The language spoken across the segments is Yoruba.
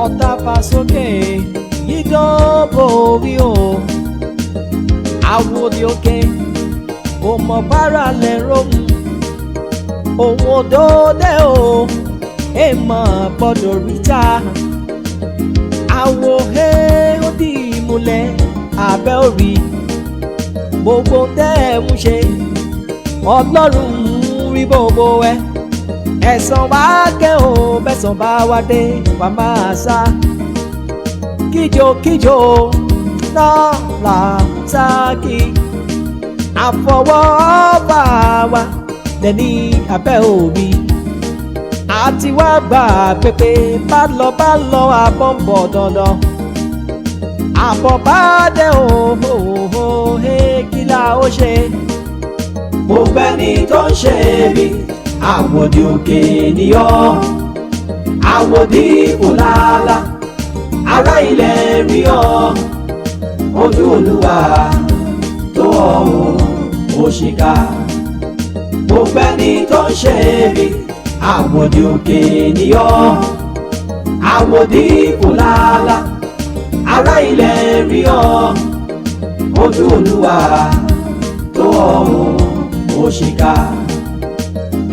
Ọ̀tá fà sókè yídó borí o. Àwòdì òkè kò mọ̀ bára lẹ̀ rohùn. Òun òdòdó o, èèmọ̀ gbọ́dọ̀ ríta. Àwòhé ó di ìmùlẹ̀ abẹ́ òrì. Gbogbo tẹ́ ẹ̀ ń ṣe, Ọlọ́run ń rí gbogbo ẹ. Ẹ̀san wá kẹ́ o, bẹ́sàn bá wá dé, wà máa sá. Kíjokíjo náà là sákì. Àfọwọ́bà wa lẹ́ni abẹ́ òbí. Àti wá gbà pépé bá lọ bá lọ àbọ̀ ń bọ̀ dandan. Àbọ̀ bá dé o, kí la ó ṣe? Gbogbo ẹni tó ń ṣe bí àwòdì òkè nìyọ́, àwòdì òlàlà, ará ilẹ̀ rí ọ, ojú Olúwa tó ọ òṣìkà. Gbogbo ẹni tó ń ṣe bí àwòdì òkè nìyọ́, àwòdì òlàlà, ará ilẹ̀ rí ọ, ojú Olúwa tó ọ òṣìkà.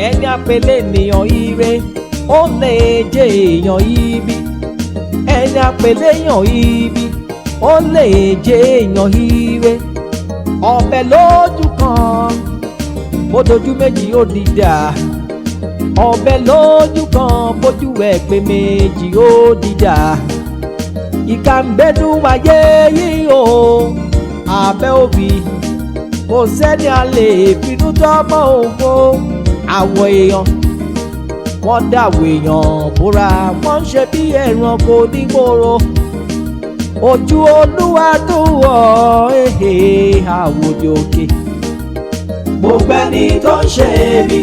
Ẹni àpèlé ènìyàn ire, ó lè jẹ́ èèyàn ibi. Ẹni àpèlé èèyàn ibi, ó lè jẹ́ èèyàn ire. Ọ̀bẹ lójú kan, bó dojú méjì ó dìdà. Ọ̀bẹ lójú kan, bójú ẹ̀ pé méjì ó dìdà. Ìkà ń gbẹ́nu wáyé yìí o, abẹ́ òbí. Kò sẹ́ni a lè finú tọ́mọ́ òfo. Àwọ̀ èèyàn wọ́n dàwọ̀ èèyàn búra, wọ́n ń ṣe bí ẹranko nígboro. Ojú Olúwa tó wọ̀ ehe àwòdì òkè. Gbogbo ẹni tó ń ṣe bí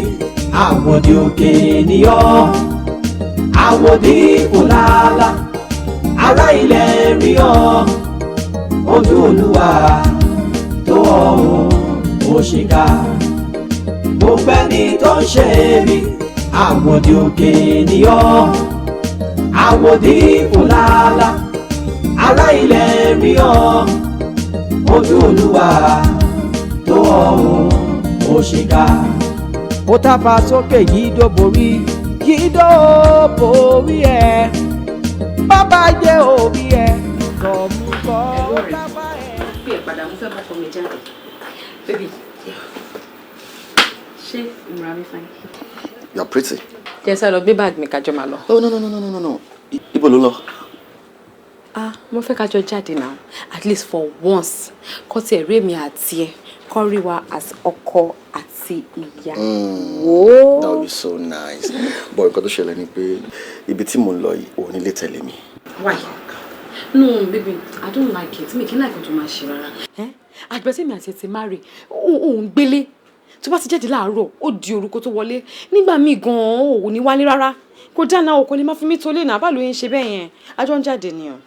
àwòdì òkè nìyọ́, àwòdì òlàlà, ará ilẹ̀ rí ọ, ojú Olúwa tó ọ òṣìkà. Gbogbo ẹni tó ń ṣe bí àwòdì òkè nìyọ́, àwòdì òlàlà, ará ilẹ̀ rí ọ, ojú Olúwa tó ọ òṣìkà. Ó tàfà sókè yídó borí, yídó borí ẹ, bàbá jẹ́ òbí ẹ, tọ̀mú kọ́ ó tàfà ẹ. Pè é padà, mo fẹ́ bọ́kọ mi jáde. Baby, ṣé ìmúra mi fine? You're pretty. Jẹ́ sáré lọ gbé báàgì mi kájọ máa lọ. Oh, no, no, no, no, no, no, no. Ibo ló ń lọ? Ah, mo fẹ́ kájọ jáde now. At least for once. Kọ́ tiẹ̀ rí èmi àti ẹ. Kọ́ rí wa as ọkọ àti ìyàwó. That would be so nice. But nǹkan tó ṣẹlẹ̀ ni pé ibi tí mò ń lọ yìí, ò ní lè tẹ̀lé mi. Why? No, baby, I don't like it. Mi kì í like tó máa ṣe rárá. Àgbẹ̀ tí mi àti ẹ ti marry, òun gbélé. Tó bá ti jáde láàárọ̀, ó di òru kó tó wọlé. Nígbà míì gan-an, ò ní wálé rárá. Kò dáná o, kò lè má fi mí tolé náà. Báwo ló ń ṣe bẹ́ẹ̀ yẹn? A jọ ń jáde ni o.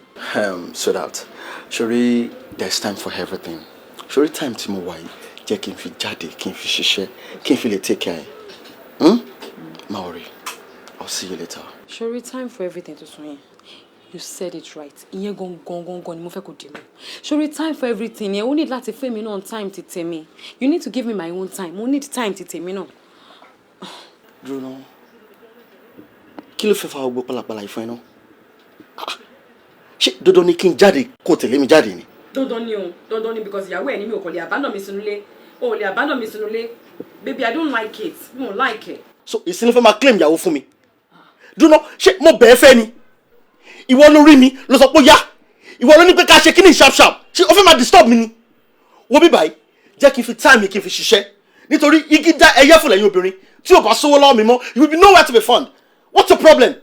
So that, sorry, there's time for everything. Sorry, time tí mo wà yìí, jẹ́ kí n fi jáde, kí n fi ṣiṣẹ́, kí n fi lè take care. Hmm? Má worry, I'll see you later. Sorry, time for everything tó sọ yẹn. You said it right. Ìyẹn gangan gangan ni mo fẹ́ kó dì mú. Sorry, time for everything yẹn, o need láti fún mi náà time ti tèmi. You need to give me my own time. Mo need time ti tèmi náà. Dúró náà. Kí ló fẹ́ fa gbogbo pálapàla yìí fún ẹ náà? Ah, ṣé dandan ni kí n jáde kó tẹ̀lé mi jáde ni? Dandan ni o, dandan ni, because ìyàwó ẹ̀ ní mi ò kàn lè abandon mi sínú ilé. O ò lè abandon mi sínú ilé. Baby, I don't like it. Mi ò like it. So ìsinmi fẹ́ máa claim ìyàwó fún mi. Dúró náà, ṣé mo bẹ̀ẹ́ fẹ́ ni? Ìwọ ló rí mi ló sọ pé ó yá. Ìwọ ló ní pé ká ṣe kíní sharp sharp. Ṣé o fẹ́ máa disturb mi ni? Wo bí báyìí, jẹ́ kí n fi time mi kí n fi ṣiṣẹ́. Nítorí igi dá ẹyẹ fún lẹ́yìn obìnrin. Tí o bá sówó lọ́wọ́ mi mọ́, you will be nowhere to be found. What's your problem?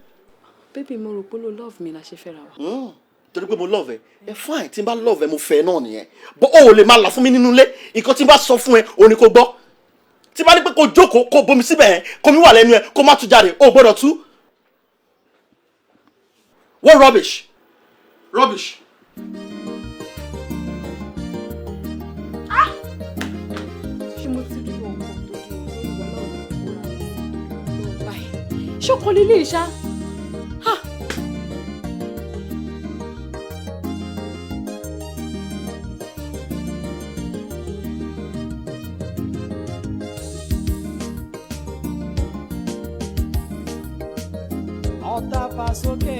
Baby, mo rò pé lo love mi la ṣe fẹ́ra wa. Torí pé mo love ẹ, ẹ fine, tí n bá love ẹ, mo fẹ́ náà nìyẹn, but o ò lè máa là fún mi nínú ilé. Nǹkan tí n bá sọ fún ẹ, òun ni kò gbọ́. Tí n bá ní pé kó jókòó, kó bomi síbẹ̀ yẹn, kó mi wà lẹ́nu ẹ, kó má tú jáde, o ò gbọ́dọ̀ tú. What rubbish, rubbish. Ṣé mo ti rí ọkọ tó dé lórí wa lọ́wọ́ báyìí? Ṣé ọkọ lélẹ̀ ṣá? Ọ̀tá fà sókè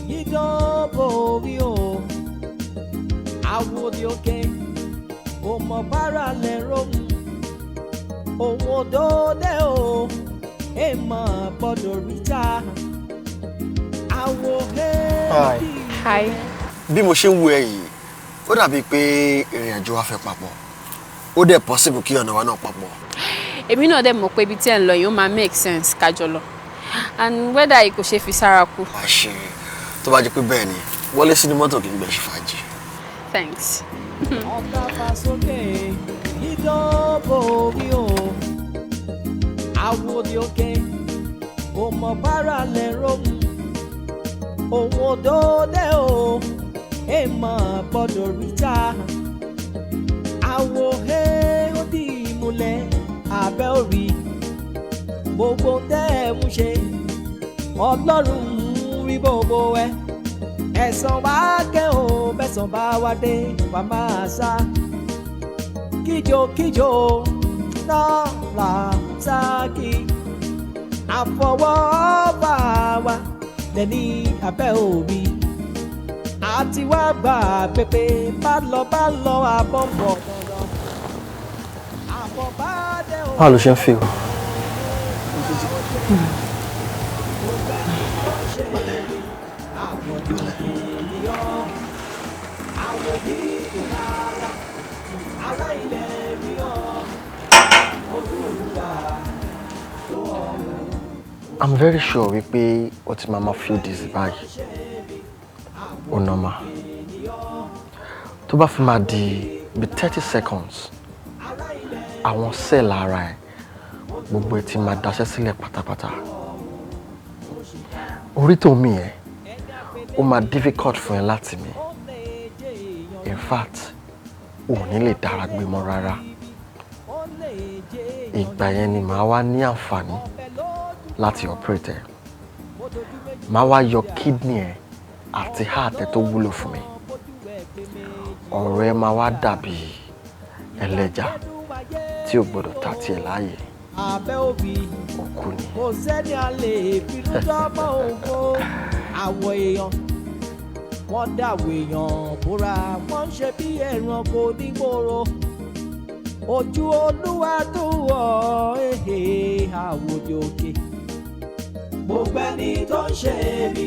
yídán borí o. Àwòdì òkè kò mọ̀ bára lẹ̀ rohùn. Òun òdòdó o, èèmọ̀ gbọ́dọ̀ ríta. Àwòhé. Hi. Hi. Bí mo ṣe ń wo ẹ yìí, ó dàbíi pé ìrìn àjò wa fẹ́ papọ̀. Ó dẹ̀ possible kí ọ̀nà wa náà papọ̀. Èmi náà dẹ̀ mọ̀ pé ibi tí ẹ̀ ń lọ yìí, ó máa make sense kájọ lọ, and weather yìí kò ṣe fi sára kú. Wàá ṣe tó bá jẹ́ pé bẹ́ẹ̀ ni, wọlé sínú mọ́tò kì í gbẹ̀ ṣe fàájì. Thanks. Ọ̀tá fà sókè yídán borí o. Àwòdì òkè kò mọ̀ bára lẹ̀ rohùn. Òun òdòdó o, èèmọ̀ gbọ́dọ̀ ríta. Àwòhé ó di ìmùlẹ̀ abẹ́ òrì. Gbogbo tẹ́ ẹ̀ ń ṣe, Ọlọ́run ń rí gbogbo ẹ. Ẹ̀san wá kẹ́ o, bẹ́sàn bá wá dé, wà máa sá kíjokíjo náà là sákì. Àfọwọ́bà wa lẹ́ni abẹ́ òbí àti wá gbà pépé bá lọ bá lọ àbọ̀ ń bọ̀ dandan àbọ̀ bá dé o. Báwo ló ṣe ń feel? I'm very sure wípé o ti máa ma feel dizzy báyìí. Ó normal. Tó bá fi máa di bí 30 seconds, àwọn cell ara ẹ̀ gbogbo ẹ̀ ti máa daṣẹ́ sílẹ̀ pátápátá. Orí tó mì ẹ́, ó máa difficult fún ẹ láti mì. In fact, o ò ní lè dára gbé mọ́ rárá. Ìgbà yẹn ni màá wá ní àǹfààní láti operate ẹ. Màá wá yọ kidney ẹ àti heart ẹ tó wúlò fún mi. Ọ̀rọ̀ ẹ máa wá dàbí ẹlẹ́ja tí ò gbọdọ̀ ta tiẹ̀ láàyè. Abẹ́ òbí. Òkú ni. Kò sẹ́ni a lè finú tọ́mọ òfo. Àwọ̀ èèyàn wọ́n dàwọ̀ èèyàn búra, wọ́n ń ṣe bí ẹranko nígboro. Ojú Olúwa tó wọ̀ ehe àwòdì òkè. Gbogbo ẹni tó ń ṣe bí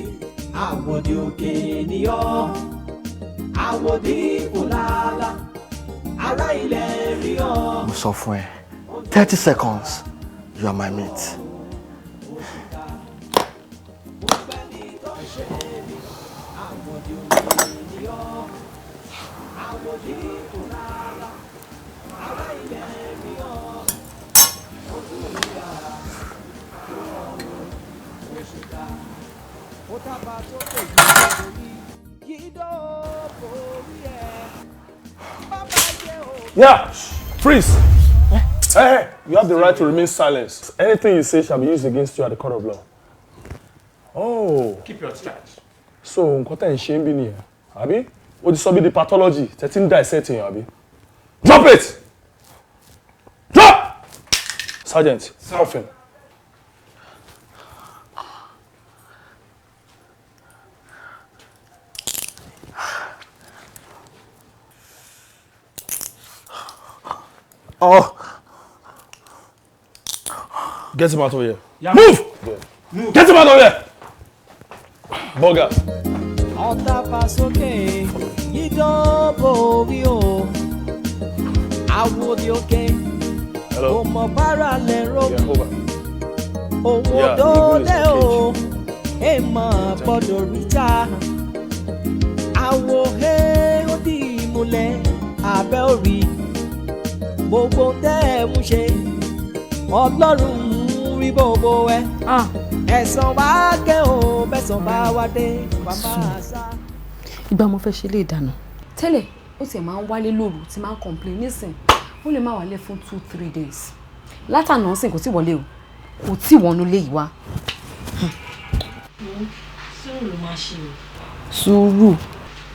àwòdì òkè ni ọ́. Àwòdì kò lálá, ará ilẹ̀ rí ọ. Mo sọ fún ẹ, 30 seconds, you are my mate. Gbogbo ẹni tó ń ṣe bí àwòdì òkè ni ọ́. Àwòdì kò lálá, ará ilẹ̀ rí ọ. Ojú Olúwa tó ọ̀run òṣìkà. Ó tábà sókè yìí yídó borí ẹ. Bàbá jẹ́ o. Yeah, freeze. Hey, hey, you have the right to remain silent. Anything you say shall be used against you at the court of law. Oh. Keep your charge. So, nǹkan tẹ̀ ń ṣe ń bí nìyẹn, àbí? O ti sọ bí di pathology, tẹ̀tí ń dissect èèyàn, àbí? Drop it! Drop! Sergeant, cuff him. Oh. Get him out of here. Yeah. Move! Move. Get him out of here! Bugger. Ọ̀tá fà sókè yídán borí o. Àwòdì òkè kò Hello. mọ̀ bára lẹ̀ ró. Yeah, over. Òun Yeah, òdòdó the o, èèmọ̀ gbọ́dọ̀ ríta. Àwòhé ó di ìmùlẹ̀ abẹ́ òrì. Gbogbo tẹ́ ẹ̀ ń ṣe, Ọlọ́run ń rí gbogbo ẹ. Ah. Ẹ̀san wá kẹ́ o, bẹ́sàn bá wá dé, wà máa sá. Ìgbà mo fẹ́ ṣe lè dànù. Tẹ́lẹ̀, ó tiẹ̀ máa ń wálé lóru tí máa ń complain. Nísìn, ó lè má wálé fún 2-3 days. Látànà sìn, kò tí wọlé o, kò tí wọnú lé yìí wá. Sùúrù ló máa ṣe o. Sùúrù.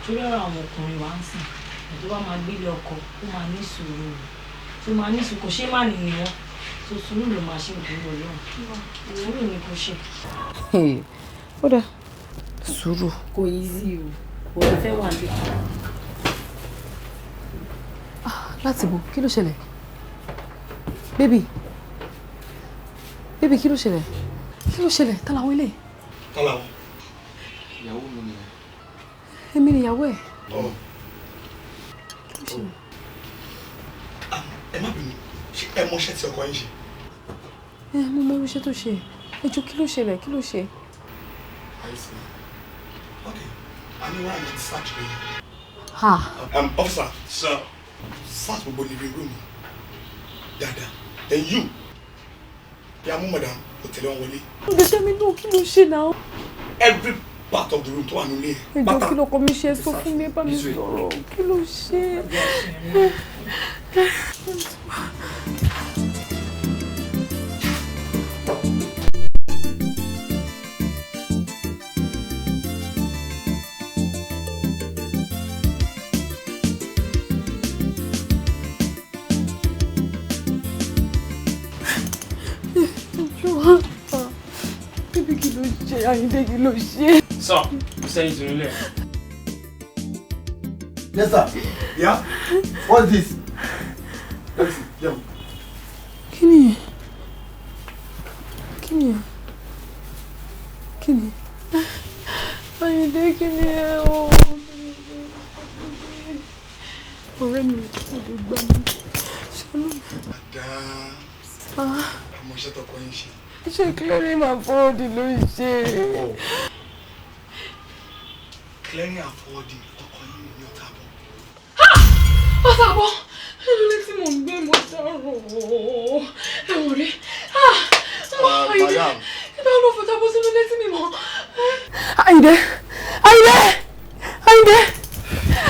Torí ọ̀rọ̀ àwọn ọkùnrin wa ń sìn ẹ̀, tó bá máa gbélé ọkọ, ó máa ní sùúrù o, tó máa ní sùúrù, kò ṣe má ní ni wọ́n tó. Sùúrù ló máa ṣe, ìdúró Ọlọ́run, sùúrù ni kò ṣe. Ó dáa. Sùúrù. Kò easy o, wọ́n fẹ́ wà níbí. Láti bo, kí ló ṣẹlẹ̀? Baby. Baby, kí ló ṣẹlẹ̀? Kí ló ṣẹlẹ̀? Ta làwọn eléyìí? Ta làwọn? Ìyàwó mi nìyẹn. Èmi ni ìyàwó ẹ̀. Oh. Kí ló ṣẹlẹ̀? Ẹ má bínú, ṣé ẹ mọṣẹ́ tí ọkọ yín ṣe? Ẹ mo mọ irú iṣẹ́ tó ṣe. Ẹ jọ̀ọ́, kí ló ṣẹlẹ̀? Kí ló ṣe? I see. Okay. A ní wàá láti search rẹ̀. Ha. Officer, sir, search gbogbo living room dáadáa. Then you, ya mú madam, kò tẹ̀lé wọn wọlé. Gbèsè mi náà, kí ló ṣe náà? Every part of the room tó wà nílé Ẹ jọ̀ọ́, kí lọkọ mi ṣe? Sọ fún mi, bá mi sọ̀rọ̀. Kí ló ṣe? Jọ̀ọ́, bíbí, kí ló ṣe? Àyíndé, kí ló ṣe? Sir, kò sẹ́yìn tó nílẹ̀. Yes, sir. Yeah? What's this? Let me see. Yeah. Kí ni? Kí ni? Kí ni? Àyíndé, kí ni ẹ o? Ọ̀rẹ́ mi, ò lè gbà mí. Ṣàánú mi. Madam, àmọ́ iṣẹ́ tọkọ yín ṣe. Iṣẹ́ clearing and forwarding ló ń ṣe. Clearing and forwarding, ọkọ yín ní ọ̀tá bọ̀. Ọ̀tá bọ̀ nínú ilé tí mò ń gbé, mo dárò ẹ̀wọ̀n rí. Madam. Ìgbà wo ló fọ̀tá bọ́ sínú ilé tí mi mọ̀? Àyìndé! Àyìndé! Àyìndé!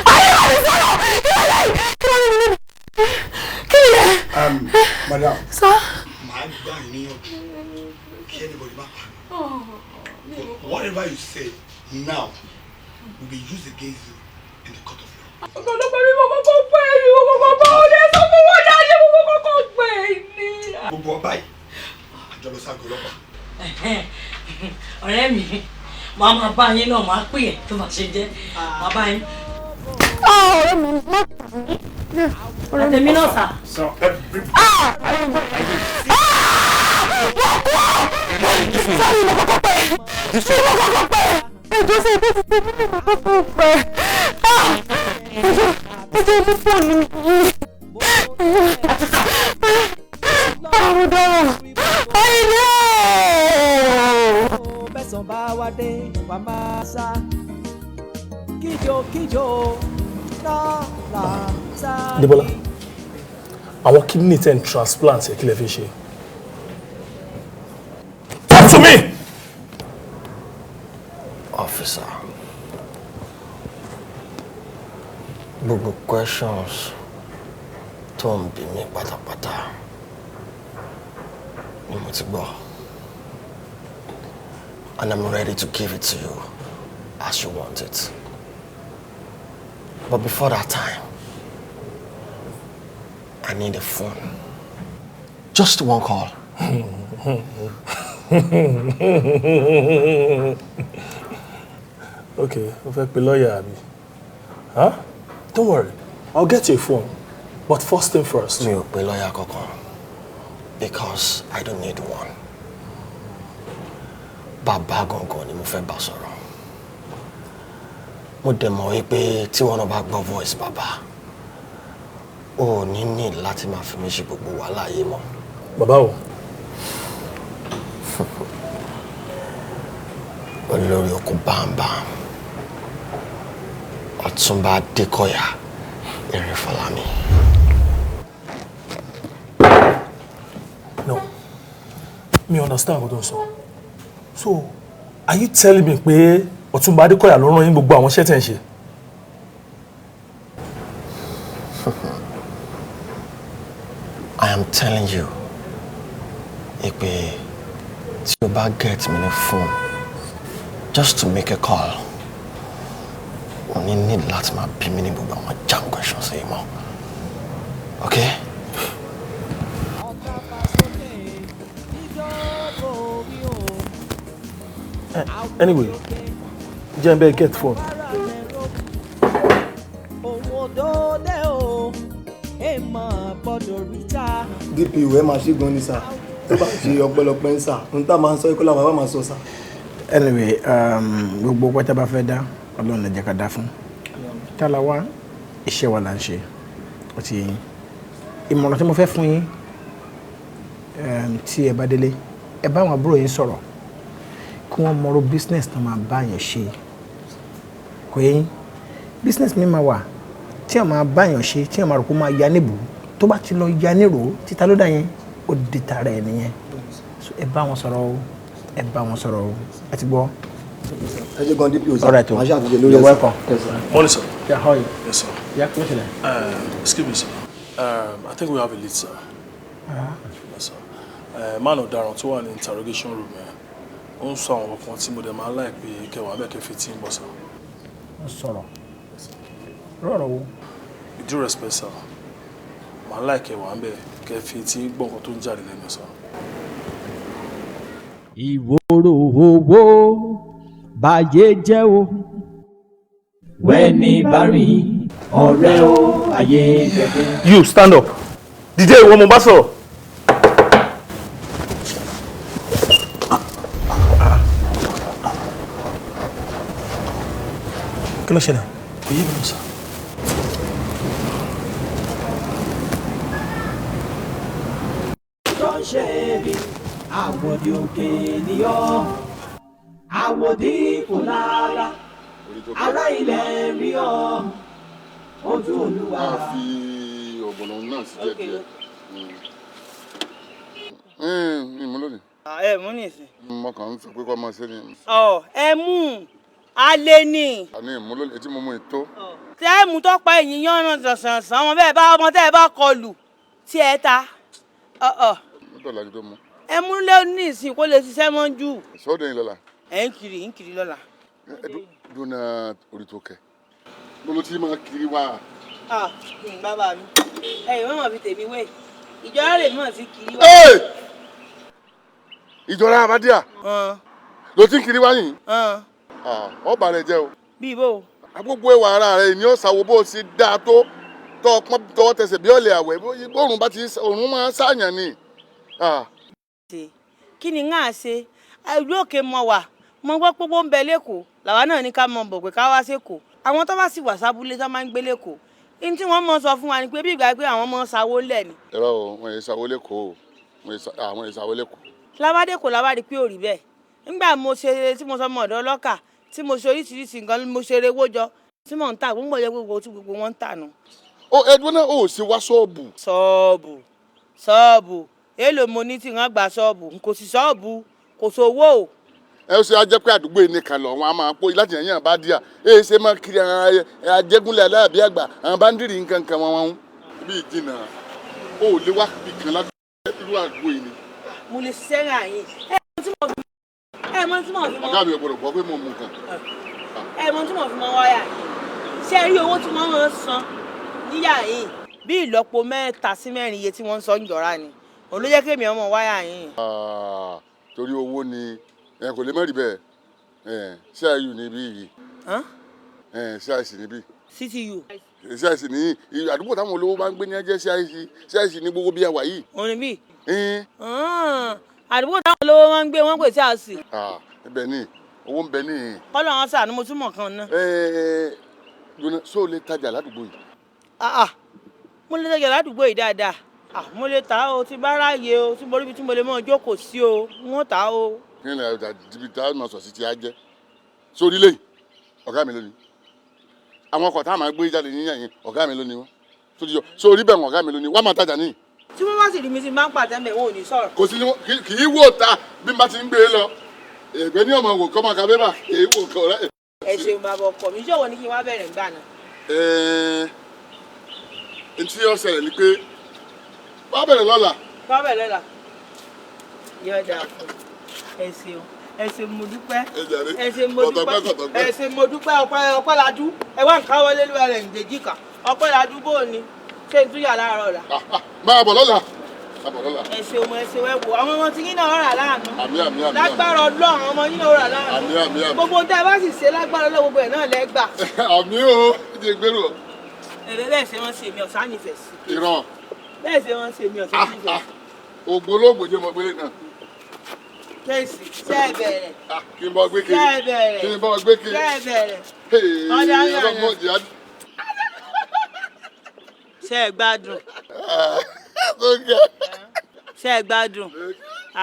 Àyìndé, wà ní sọ̀rọ̀! Kí ló dé? Kí ló dé nínú mi? Kí ni ẹ? Madam. Sir? Màá gbà yín níyànjú kí anybody má pa mí. Whatever you say now will be used against you in the court of law. Ọ̀gá ọlọ́pàá, mi mọ̀ kọ́kọ́ pé mi mọ̀ kọ́kọ́ bá ọ lé sọ fún wọn jáde, mo mọ̀ kọ́kọ́ pé ní. Gbogbo ọba yìí, àjọ lọ ságọ́ ọlọ́pàá. Ọ̀rẹ́ mi, màá máa bá yín náà, màá pè ẹ́ tó bá ṣe jẹ́, màá bá yín. Ọ̀rẹ́ mi, má Àtẹ̀mí náà sà. Sir, every. Sáré, mo kọ́kọ́ pé mi mọ̀ kọ́kọ́ pé ẹjọ́ sí ibi tí mi mọ̀ kọ́kọ́ pé ẹjọ́ ẹjọ́ mú fóònù yìí. Àwọn ọ̀daràn, Àyìndé! Bẹ́sàn bá wá dé, wà máa sá kíjo kíjo náà là sá. Débọ́lá, àwọn kidney ten transplant ẹ̀, kí lẹ fi ṣe? Talk to me! Officer, gbogbo questions tó ń bi mí pátápátá ni mo ti gbọ́. And I'm ready to give it to you as you want it. But before that time, I need a phone. Just one call. Okay, o fẹ́ pe lọ́ọ̀yà àbí? Huh? Don't worry, I'll get you a phone. But first thing first. Mi ò pe lọ́ọ̀yà kankan because I don't need one. Bàbá gangan ni mo fẹ́ bá sọ̀rọ̀. Mo dẹ̀ mọ̀ wípé tí wọ́n náà bá gbọ́ voice bàbá, o ò ní ní láti máa fi mí ṣe gbogbo wàhálà yìí mọ́. Bàbá o. Olórí oko bámbám, Ọ̀túnba Adékọ̀yà Erinfọlámi. No, mi understand what tó ń sọ. So, are you telling me pé Ọ̀túnba Adékọ̀yà ló rán yín gbogbo àwọn iṣẹ́ tẹ̀ ń ṣe? I am telling you pé tí o bá get mi ní phone just to make a call, o ní need láti máa bí mi ní gbogbo àwọn jam questions yìí mọ́. Okay? Anyway, jẹ́ n bẹ́ẹ̀ get phone. Òun òdòdó o, èèmọ̀ gbọ́dọ̀ ríta. DPO, ẹ máa ṣe gan ni sà. Tó bá ṣe ọpẹ́lọpẹ́ ń sà, ohun tá a máa ń sọ ikú làwọn bàbá máa sọ sà. Anyway, gbogbo pátá bá fẹ́ dá, Ọlọ́run lè jẹ́ ká dá fún tálá wa. Iṣẹ́ wa là ń ṣe. Ó ti yé yín. Ìmọ̀ràn tí mo fẹ́ fún yín, tí ẹ bá délé, ẹ bá àwọn àbúrò yín sọ̀rọ̀ kí wọ́n mọ̀rọ̀ business tó máa bá yẹn ṣe. Kò yé yín? Business mi máa wà tí a máa bá yàn ṣe, tí a máa rò kó máa ya níbù, tó bá ti lọ ya nírò títa ló dà yẹn, ó di tara ẹ nìyẹn. So ẹ bá wọn sọ̀rọ̀ o, ẹ bá wọn sọ̀rọ̀ o. Ẹ ti gbọ́. Ẹ ṣe gan, DPO sà. All right o. Màá ṣàtúnṣe lórí You're ẹ̀ sà. welcome. Yes, sir. Morning, sir. Yeah, how are you? Yes, sir. Yeah, kí ló ṣẹlẹ̀? Excuse me, sir. I think we have a lead, sir. Yes, sir. Man ọ̀daràn tó wà ní interrogation room yẹn, ó ń sọ àwọn kan tí mo dẹ̀ máa like pé kẹwàá bẹ́ẹ̀ kẹfì tí ń bọ̀, sir. Ń sọ̀rọ̀ rọ̀rọ̀ wo? With due respect, sir, màá like kẹwàá bẹ́ẹ̀ kẹfì tí ń gbọ́ nǹkan tó ń jáde lẹ́nu, sir. Ìwòrò owó báyé jẹ́ o, wẹ́ni bá rìn ọ̀rẹ́ o, ayé gẹ́gẹ́. You stand up. Dìde, ìwọ mo bá sọ̀rọ̀. Kí ló ṣẹlẹ̀? Kò yé mi náà, sir. Tó ń ṣe bí àwòdì òkè ni ọ́, àwòdì kò lára, ará ilẹ̀ rí ọ, ojú Olúwa. A fi ọ̀gbọ̀nà náà sí díẹ̀ díẹ̀. Ìmú lónìí. Ẹ mú nìsín. Mo kàn ń sọ pé kọ́ máa ṣe ni. Ọ ẹ mú alẹ́ ní. Àní ìmú lónìí etí mo mú ìtó. Tẹ́ ẹ mú tọ́pa ẹ̀yìn yànnà sànsàn wọn bẹ́ẹ̀ bá ọmọ tẹ́ ẹ bá kọlù tí ẹ ta. Ọ̀ Nítorí làjú tó mú. Ẹ mú lé nísìn kó lè ṣiṣẹ́ mọ́ jù. Sọ́dọ̀ yìí lọ́la. Ẹ ń kiri lọ́la. Ẹ dúnà orí tó kẹ. Mo ló ti máa kiri wá. Ah, bàbá mi, ẹ ìwé mọ̀ fi tèmi wé ìjọra lè mọ̀ sí kiri wá. Ìjọra Abadíà ló ti ń kiri wá yìí. Ọba rẹ jẹ́ o. Bí ibo? Agbógbó ẹwà ara rẹ ni ó ṣàwò bó ṣe dáa tó tọ́ pọ́n tọwọ́ tẹsẹ̀ bí ọ̀lẹ̀ àwẹ̀ bóòrùn bá ti òrùn máa ń ṣàyàn ni. Kí ni ń à ṣe? Ìlú òkè mọ wà, mo gbọ́ pé ó ń bẹ lẹ́kọ̀ọ́, làwa náà ní ká mọ bọ̀ pé ká wá sẹ́kọ̀ọ́. Àwọn tó bá sì wà sábúlé tó máa ń gbé lẹ́kọ̀ọ́, ní tí wọ́n mọ̀ sọ fún wa ni pé bí ìgbà pé àwọn mọ̀ sáwó ńlẹ̀ ni. Ẹ̀rọ o, wọn yìí sáwó lẹ́kọ̀ọ́ o, àwọn yìí sáwó lẹ́kọ̀ọ́. Lábàdé kò lábàdé pé ò rí bẹ́ẹ̀. Nígbà mo ṣe tí mo sọ ọmọ ọ̀dọ́ ọlọ́kà, tí mo ṣe oríṣiríṣi nǹkan, mo ṣe eré owó jọ tí mò ń tà, gbogbo yẹ gbogbo tí gbogbo wọn ń tà nù. Ó ẹdun náà, ó sì wá ṣọ́ọ̀bù. Ṣọ́ọ̀bù, ṣọ́ọ̀bù èèlò mo ní tí wọ́n gba ṣọ́ọ̀bù, n kò sí ṣọ́ọ̀bù, kò sówó o. Ẹ ó ṣe á jẹ́ pé àdúgbò yìí nìkan lọ wọn a máa pò láti yàn yàn bá díà èyí ṣe máa kiri àwọn ajégúnlẹ̀ aláàbí àgbà, àwọn báńdìrì nǹkan kan wọn wọn. Bí ìjìnà ó lè wá bí kan ládùúgbò àdúgbò yìí ni. Mo lè ṣiṣẹ́ rà yín. Ẹ mọ tí mo fi mọ. Ọ̀gá mi ò gbọdọ̀ gbọ́ pé mo mú nǹkan. Ẹ mọ tí mo fi mọ wáyà yìí. Ṣé ẹ rí owó tí wọ́n máa ń san níyà yìí? Bí ìlọ́po 3 sí 4 iye tí wọ́n ń san ń jọra ni. Òun ló jẹ́ kémi ọmọ wáyà yìí. Torí owó ni ẹ kò lè má rí bẹ́ẹ̀. CIU níbí yìí, CIC níbí. CTU. CIC ní àdúgbò táwọn olówó bá ń gbé ní ẹjẹ CIC. CIC ní gbogbo bí àwà yìí. Òun ni bí. Àdúgbò táwọn olówó máa ń gbé, wọ́n pè sí àṣì. Ibẹ̀ ni owó ń bẹ ní. Kọ́lọ̀ wọn sàánú, mo túmọ̀ kan ná. Ṣó o lè tajà ládùúgbò yìí? Mo lè tajà ládùúgbò yìí dáadáa. Mo lè ta o, tí bá ráàyè o, tí mo ríbi tí mo lè mọ jókòó sí o, n ó ta o. Kí ni ọjà ibi tá a máa sọ sí ti á jẹ́ sórí lẹ́yìn ọ̀gá mi lónìí? Àwọn ọkọ̀ tá a máa gbé jáde níyàn yẹn, ọ̀gá mi lónìí wọn tó ti yọ sórí bẹ́ẹ̀ wọn, ọ̀gá mi lónìí wọ́n máa tajà níyì. Tí wọ́n bá sì rí mi sí máa ń pàtẹ́ mẹ́, wọn ò ní sọ̀rọ̀. Kò sí ní kì í wò ta bí n bá ti ń gbé e lọ, ẹgbẹ́ ní ọmọ wò kọ́ máa ka bébà kì í wò kọ́ rẹ́. Ẹ ṣeun bàbá ọkọ mi, ṣé òwò ni kí n wá bẹ̀rẹ̀ ńgbà náà? Ẹ̀ẹ́n, ntí ó ṣẹlẹ̀ ni pé wàá bẹ̀rẹ̀ lọ́la. Wá bẹ̀rẹ̀ lọ́la. Yóò dáa fún ẹ. Ṣeun, ẹ ṣeun, mo dúpẹ́. Ẹ ṣeun, mo dúpẹ́. Ẹ ṣeun, mo dúpẹ́. Ọpẹ́ ọpẹ́ lajú. Ẹ wá nǹkan wọlé lóra rẹ̀ ǹdèjì kan. Ọpẹ́ lajú. Bó o ní ṣé n tún yà láàárọ̀ ọ̀la? Máa bọ̀ lọ́la. Àbọ̀ lọ́la. Ẹ ṣeun, ẹ ṣeun, ẹ wò àwọn ọmọ tí yín náà rà láàánú. Àmín, àmín, àmín. Lágbára Ọlọ́run, àwọn ọmọ yín náà rà láàánú. Àmín, àmín, àmín. Gbogbo tẹ́ ẹ bá sì ṣe lágbára Ọlọ́run, gbogbo ẹ̀ náà lẹ́ gbà. Àmín o, jẹ́ gbèrò. Èrè bẹ́ẹ̀ ṣe wọ́n ṣe mi ọ̀sán nífẹ̀ẹ́ sí. Irọ́. Bẹ́ẹ̀ ṣe wọ́n ṣe mi ọ̀sán nífẹ̀ẹ́ sí. Ògbólógbò jẹ́ mọ̀ gbélé náà. Kéèsì, ṣé ẹ bẹ̀rẹ̀? Kí n bọ́ gbé kiri. Ṣé ẹ bẹ̀rẹ̀? Kí n bọ́ gbé kiri. Ṣé ẹ bẹ̀rẹ̀? Ọ̀dà ń yàrá. Ṣé ẹ gbádùn? Ṣé ẹ gbádùn?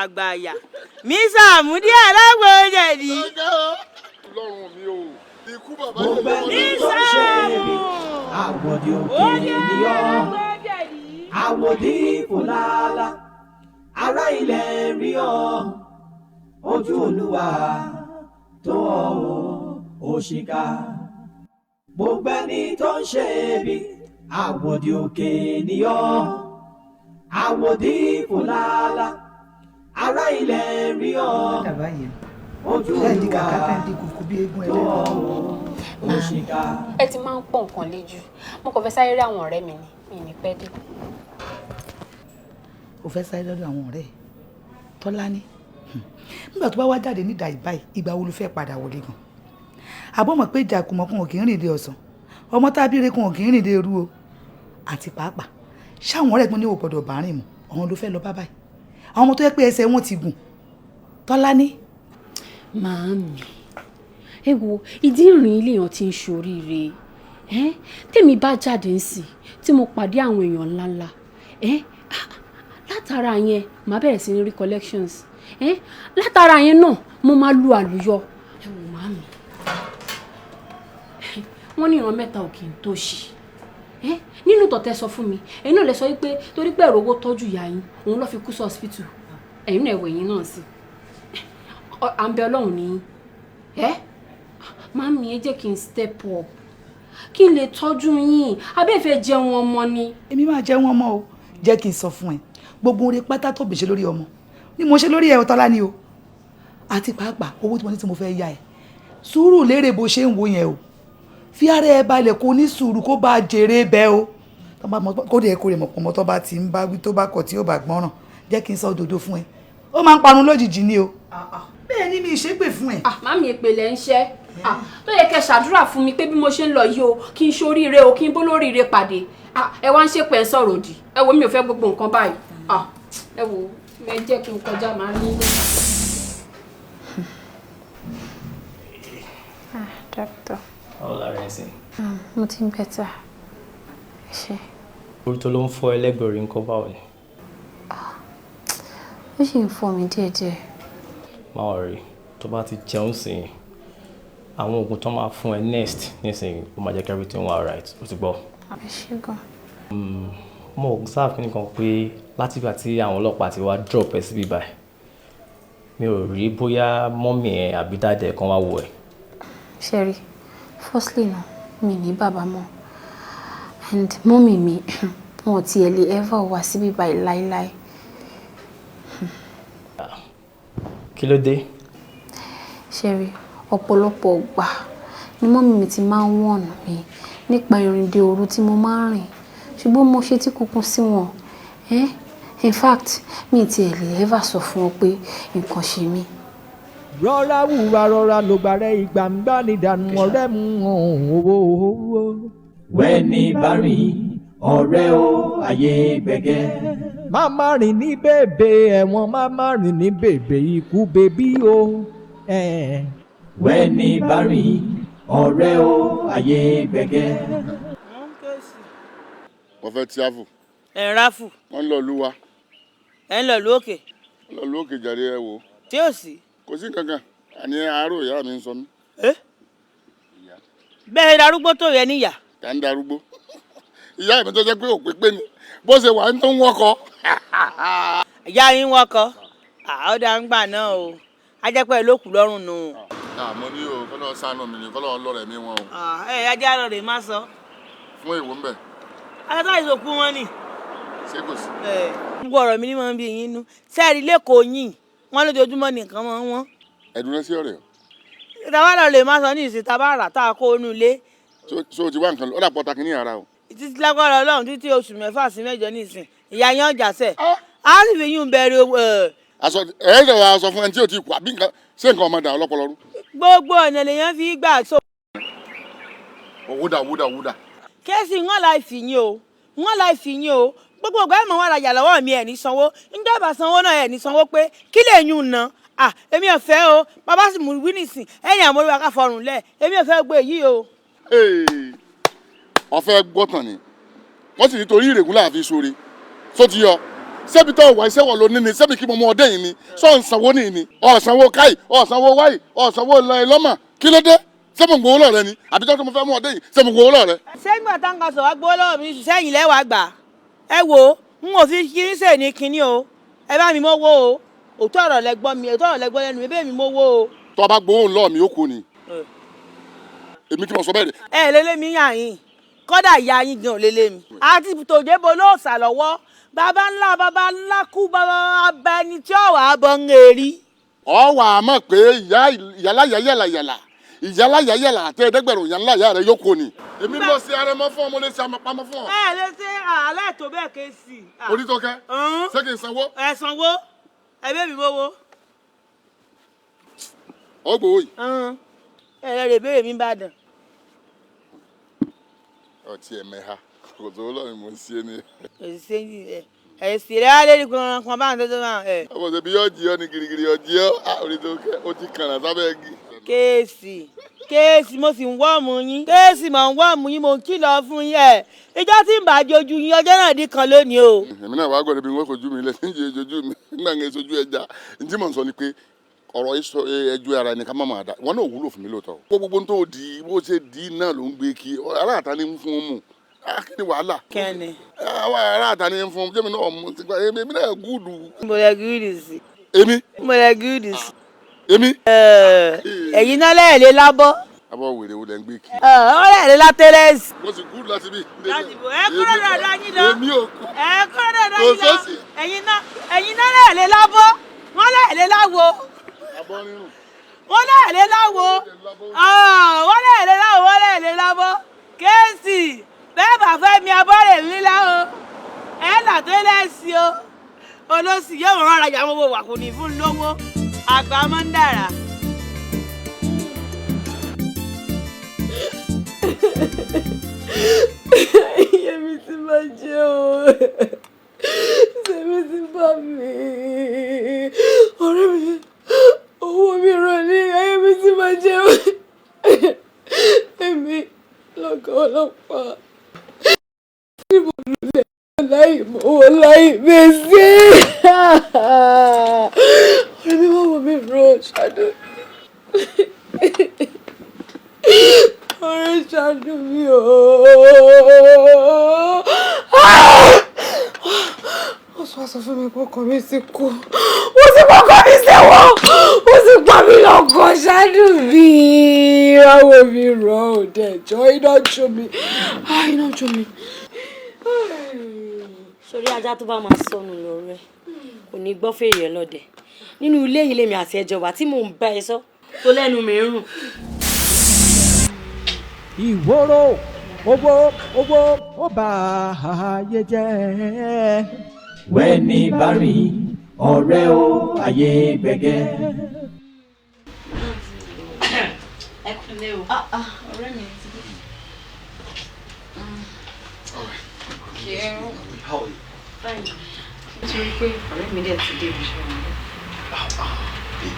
Àgbàyà. Mísà Àmúdí alágbòjẹ̀dì. Ọlọ́run mi o. Ikú bàbá Gbogbo ẹni tó ń ṣe bí àwòdì òkè ni ọ́, àwòdì fòlàlà, ará ilẹ̀ rí ọ, ojú Olúwa tó ọ o, òṣìkà. Gbogbo ẹni tó ń ṣe bí àwòdì òkè ni ọ́, àwòdì fòlàlà, ará ilẹ̀ rí ọ, ojú Olúwa tó ọ o, òṣìkà. Ẹ ti máa ń pọ̀ nǹkan léjú, mo kàn fẹ́ sáré rí àwọn ọ̀rẹ́ mi ni, mi ní pẹ́ dé. O fẹ́ sáré lọ́dọ̀ àwọn ọ̀rẹ́ ẹ̀ Tọ́lání, nígbà tó bá wá jáde nídà ìbáyìí, ìgbà wo ló fẹ́ padà wọlé gan? Àbọ̀ mọ̀ pé ìjà kùmọ̀kùn ò kì í rìn dé ọ̀sán, ọmọ tábìrì kan ò kì í rìn dé eru o. Àti pàápàá ṣáwọn ọ̀rẹ́ tó ní ò gbọ́dọ̀ bá rìn mọ́, ọ̀hún ló fẹ́ lọ bá báyìí, àwọn ọmọ tó yẹ pé ẹsẹ̀ wọn ti gùn. Tọ́lání. Màámi, ẹ wo ìdí ìrìn ilé yẹn ti ń ṣoríire. Tèmi bá jáde ń sìn tí mo pàdé àwọn èèyàn ńláńlá, látara yẹn màá bẹ̀rẹ̀ sí ní rí collections, látara yẹn náà mo máa lu àlùyọ. Ẹ wò màámi, wọ́n ní ìran mẹ́ta ò kì í tòṣì. Nínú tọ̀tẹ̀ sọ fún mi, ẹ̀yin náà lè sọ wípé torí pé ẹ̀rọ owó tọ́jú ìyá yín òun ló fi kú sí hospital, ẹ̀yin náà ẹ̀wọ̀ ẹ̀yin náà sí à ń bẹ Ọlọ́run ní. Màámi, ẹ jẹ́ kí n step up kí n lè tọ́jú yín, abẹ́fẹ́ jẹun ọmọ ni. Èmi máa jẹun ọmọ o, jẹ́ kí n sọ fún ẹ, gbogbo oore pátá tó bèṣe lórí ọmọ ni mo ṣe lórí ẹ Tọ́lání o. Àti pàápàá owó tí mo ní tí mo fẹ́ yá ẹ, sùúrù lérè bó ṣe ń wo yẹn o, fi ara ẹ balẹ̀ kó ní sùúrù kó bá jèrè bẹ́ẹ̀ o. Kó dẹ̀ kó rè mọ̀ pọ̀mọ́ tó bá ti ń bá wí tó bá kọ̀ tí ó bá gbọ́ràn, jẹ́ kí n sọ òdodo fún ẹ, ó máa ń parun lójijì ni o. Bẹ́ẹ̀ ni mi ṣépè fún ẹ. Màámi, èpè lẹ ń ṣẹ́ tó yẹ kẹ́ ṣàdúrà fún mi pé bí mo ṣe ń lọ yìí o, kí n ṣoríire o, kí n bólóríire pàdé. Ẹ wá ń ṣépè ẹ sọ̀rọ̀ òdì, ẹ wo mi ò fẹ́ gbogbo nǹkan báyìí. Ẹ wo ẹ jẹ́ kí n kọjá màá ní. Doctor. Báwo la rẹ̀ ń sìn? Mo ti ń bẹ́tà. Ṣé. Orí tó ló ń fọ́ ẹlẹ́gbẹ̀ẹ́ orí ńkọ́, báwo ni? Ó sì ń fọ́ mi díẹ̀díẹ̀. Má worry, tó bá ti jẹun sìn, àwọn oògùn tó máa fún ẹ next nísìnyí, ó máa jẹ́ kí everything wà alright, ó ti gbọ́. Ẹ ṣé gan. Mo observe kí nìkan pé látìgbà tí àwọn ọlọ́pàá ti wá drop ẹ síbí báyìí, mi ò rí bóyá mọ́mì ẹ àbí dáàdì ẹ kan wá wò ẹ. Ṣẹ́rí, firstly náà, mi ní bàbá mọ́, and mọ́mì mi wọn ò tiẹ̀ lè ever wá síbí báyìí láíláí. Kí ló dé? Ṣẹ́rí, ọ̀pọ̀lọpọ̀ ọgbà ni mọ́mì mi ti máa ń wọ̀nà mi nípa ìrìndè òru tí mo máa ń rìn, ṣùgbọ́n mo ṣe tí kúkú sí wọn. In fact, mi tiẹ̀ lè ever sọ fún wọn pé nǹkan ṣe mí. Rọra wùwà rọra lògbà rẹ, ìgbà ń gbá ní ìdànù ọ̀rẹ́ mu owó owó. Wẹ́ni bá rìn ọ̀rẹ́ o, ayé gbẹ̀gẹ́. Má má rìn ní bèbè ẹ̀wọ̀n, má má rìn ní bèbè ikú bèbí o. Wẹ́ni bá rìn ọ̀rẹ́ o, ayé gbẹ̀gẹ́. Wọ́n fẹ́ tíáfù. Ẹ̀ ń ráfù. Wọ́n ń lọ ìlú wa. Ẹ̀ ń lọ ìlú òkè. Wọ́n lọ ìlú òkè jàre, ẹ wò. Tí ò sí. Kò sí kankan, àní àárò ìyá mi ń sọ mí. Bẹ́ẹ̀ darúgbó tó yẹ níyà. Kà ń darúgbó. Ìyá mi tó jẹ́ pé òpè pé ni, bó ṣe wà ń tó ń wọ́kọ. Ìyá yín wọ́kọ, àọ́dà ń gbà náà o, á jẹ́ pé ló kù lọ́rùn nù. Àmọ́ ní o, kọ́lọ́ ṣàánú mi ni, kọ́lọ́ lọ́rẹ̀ mi wọn o. Ẹ ajá lọ rè má sọ. Fún èwo ń bẹ̀? Ajá ìsòkú wọn ni. Ṣé kò sí? Gbogbo ọ̀rọ̀ mi ni mo ń bí yín nú. Sẹ́ẹ̀rì lẹ́kọ̀ọ́ yín, wọ́n lójoojúmọ́ nìkan mọ́ wọn. Ẹ̀dùn sí ọ̀rẹ́ o. Tàbá lọ lè má sọ ní ìsìn tàbá rà tá a kó inú ilé. So o ti wá nǹkan lọ, ó dà pọ̀ ta kínní ara o. Títí lágbára Ọlọ́run, títí oṣù 6 sí 8 ní ìsìn, ìyá yẹn ọjà sẹ̀. Á sì fi yún bẹ̀rẹ̀ owó. Aṣọ ẹ ẹ wàá sọ fún ẹni tí ò tí kú àbí nǹkan, ṣé nǹkan ọmọdé àwọn ọlọ́pọlọ rú. Gbogbo ọ̀nà lèèyàn fi gbà so. Owó dà, owó dà, owó dà. Kéèsì wọn láì fi yín o, wọn láì fi yín o. Gbogbo ọgbà ẹ̀mọ̀ wọn rajà lọ́wọ́ mi, ẹ̀ ní sanwó. Níjọba sanwó náà, ẹ̀ ní sanwó pé kí lè yún un ná. À, èmi ò fẹ́ o. Bàbá sì mú wí nìsín ẹ̀yìn àmọ́ orí wa ká fọrùn lẹ̀. Èmi ò fẹ́ gbé yìí o. Ọ̀fẹ́ gbọ́tàn ni wọ́n sì nítorí ìrègùn láàfin sóore tó ti yọ sẹ́bi tó wà iṣẹ́ wọ̀ ló ní ni sẹ́bi kí mo mú ọdẹ yìí ni sọ ń sanwó ní ni ọ̀sánwó káì, ọ̀sánwó wáì, ọ̀sánwó lọ́mà. Kí ló dé? Ṣé mo gbowó lọ́rẹ ni àbí tó mo fẹ́ mú ọdẹ yìí, ṣé mo gbowó lọ́rẹ? Sẹ́yìn gbà tá sọ wá gbowó lọ́wọ́ mi, sẹ́yìn lẹ́wàá gbà. Ẹ wo, n ò fi kí n sè ní kinní o. Ẹ bá mi mọ́wó o. Òótọ́ ọ̀rọ̀ lẹ gbọ́ mi, òótọ́ ọ̀rọ̀ lẹ gbọ́ lẹ́nu mi, bẹ́ẹ̀ mi mọ́wó o. Tó o bá gbowó ńlọ mi, ó kú ni èmi tí mo sọ bẹ́ẹ̀ rẹ̀. Ẹ lélẹ́ mi yàn yín, kọ́dà ìyá yín gan ò lélẹ́ mi. Àti tòjébo ló sà lọ́wọ́ bàbá ńlá, bàbá ńlá kú, bàbá bá ẹni tí ó wà á bọ̀ ń rí. Ọ wà á mọ̀ pé ìyá ìyáláyà yàlà yàlà ìyáláyà yàlà àti ẹ̀ẹ́dẹ́gbẹ̀rún ìyá ńlá ìyá rẹ̀ yóò kú ni. Èmi lọ sí arẹmọ fún ọ, mo lè ṣe àmọpamọ fún ọ. Ẹ lè ṣe àlẹ́ tó bẹ́ẹ̀ ké sí. Onítọ́kẹ́, ṣé kí n sanwó? Ẹ sanwó, ẹ bẹ́ẹ̀ mi mọ́wó. Ọ gbowó yìí. Ẹ rẹ béèrè mi bàdàn. Ọtí ẹ mẹ́ha kò tó lọ́rùn mo ń ṣe ni. Òṣìṣẹ́ yìí ẹ ẹ̀sìn rẹ̀ á lérí kan kan báwọn tó tó máa ẹ̀. Ọmọ ṣe bí yóò jí ọ ní girigiri, yóò jí ọ Onítọ́kẹ́, ó ti kàrà sábẹ́ igi. Kéèsì, kéèsì, mo sì ń wọ́ọ̀mù yín. Kéèsì, mo ń wọ́ọ̀mù yín, mo ń kìlọ̀ fún yín. Ẹ̀ ìjọ tí ń bá jojú yín, ọjọ́ náà dín kan lónìí o. Èmi náà wàá gbọ́dọ̀ bí wọ́n kojú mi lẹ̀ níjẹ́ ojú mi nígbà yẹn sojú ẹja. Ntí mò ń sọ ni pé ọ̀rọ̀ yìí sọ ẹjọ́ ara ẹni ká má máa dà wọn náà wúlò fún mi lóòótọ́. Gbogbo tó di bó ṣe di náà ló ń gbé kí aláàtá ní fún un mú. Kí ni wàhálà? Kẹ́ni. Àwọn aráàta ní fún un, jẹ́mi náà mú èmi náà gúdù. Mo lẹ gúdù sí. Èmi. Mo lẹ gúdù sí. Èmi. Ẹ̀yin náà lẹ́ẹ̀lẹ́ lábọ́. Abọ́ wèrè wo lẹ ń gbé kí. Ọ lẹ́ẹ̀lẹ́ látẹ́lẹ́sì. Mo sì gúdù láti bí. Láti bò ẹ kúrò dọ̀dọ̀ yín lọ. Èmi ò kú. Ẹ kúrò dọ̀dọ̀ yín lọ. Ẹ̀yin náà lẹ́ẹ̀lẹ́ lábọ́. Wọ́n lẹ́ẹ̀lẹ́ láwo. Abọ́ rírùn. Wọ́n lẹ́ẹ̀lẹ́ láwo. Wọ́n lẹ́ẹ̀lẹ́ láwo, wọ́n lẹ́ẹ̀lẹ́ lábọ́. Kéèsì bẹ́ẹ̀ bá fẹ́ mi abọ́rẹ̀ ńlá o, ẹ là tó lẹ́sí o. Olóṣì yóò rán arajà wọn wò kò ní fún lówó àgbà máa ń dára. Iye mi ti máa jẹ́ o, sẹ́mi ti bá mi, ọ̀rẹ́ mi, owó mi rọ̀ ní ayé mi ti máa jẹ́ o. Èmi lọ́gọ́ ọlọ́pàá tí mo lulẹ̀ láì mọ́wọ́ láì mẹ́sẹ̀. Ọ̀rẹ́ mi, wọ́n wọ mi rọ ṣáájú. Ọ̀rẹ́, ṣáájú mi o. Wọ́n sọ sọ fún mi pé ọkọ mi ti kú. Wọ́n ti kọ́kọ́ mi sẹ́wọ̀n. Wọ́n ti pa mí lọ́kọ̀, ṣáájú mi. Àwọn mi rọ òde ẹ̀jọ́ iná jó mi. Iná jó mi. Sórí ajá tó bá máa sọnù lọ́rọ̀ ẹ̀ kò ní gbọ́ fèrè ẹ̀ lọ́dẹ̀ nínú ilé yìí lèmi àti ẹjọ́ wa tí mò ń bá ẹ sọ tó lẹ́nu mi ń rùn. Ìwòrò owó, owó ó bá ayé jẹ́. Wẹ́ni bá rìn ọ̀rẹ́ o, ayé gbẹ̀gẹ́. Ẹ kúnlẹ̀ o. Ọ̀rẹ́ mi ti dé. How are you? Fine. Nítorí pé ọ̀rẹ́ mi dẹ̀ ti dé ibi iṣẹ́ wọn. Baby,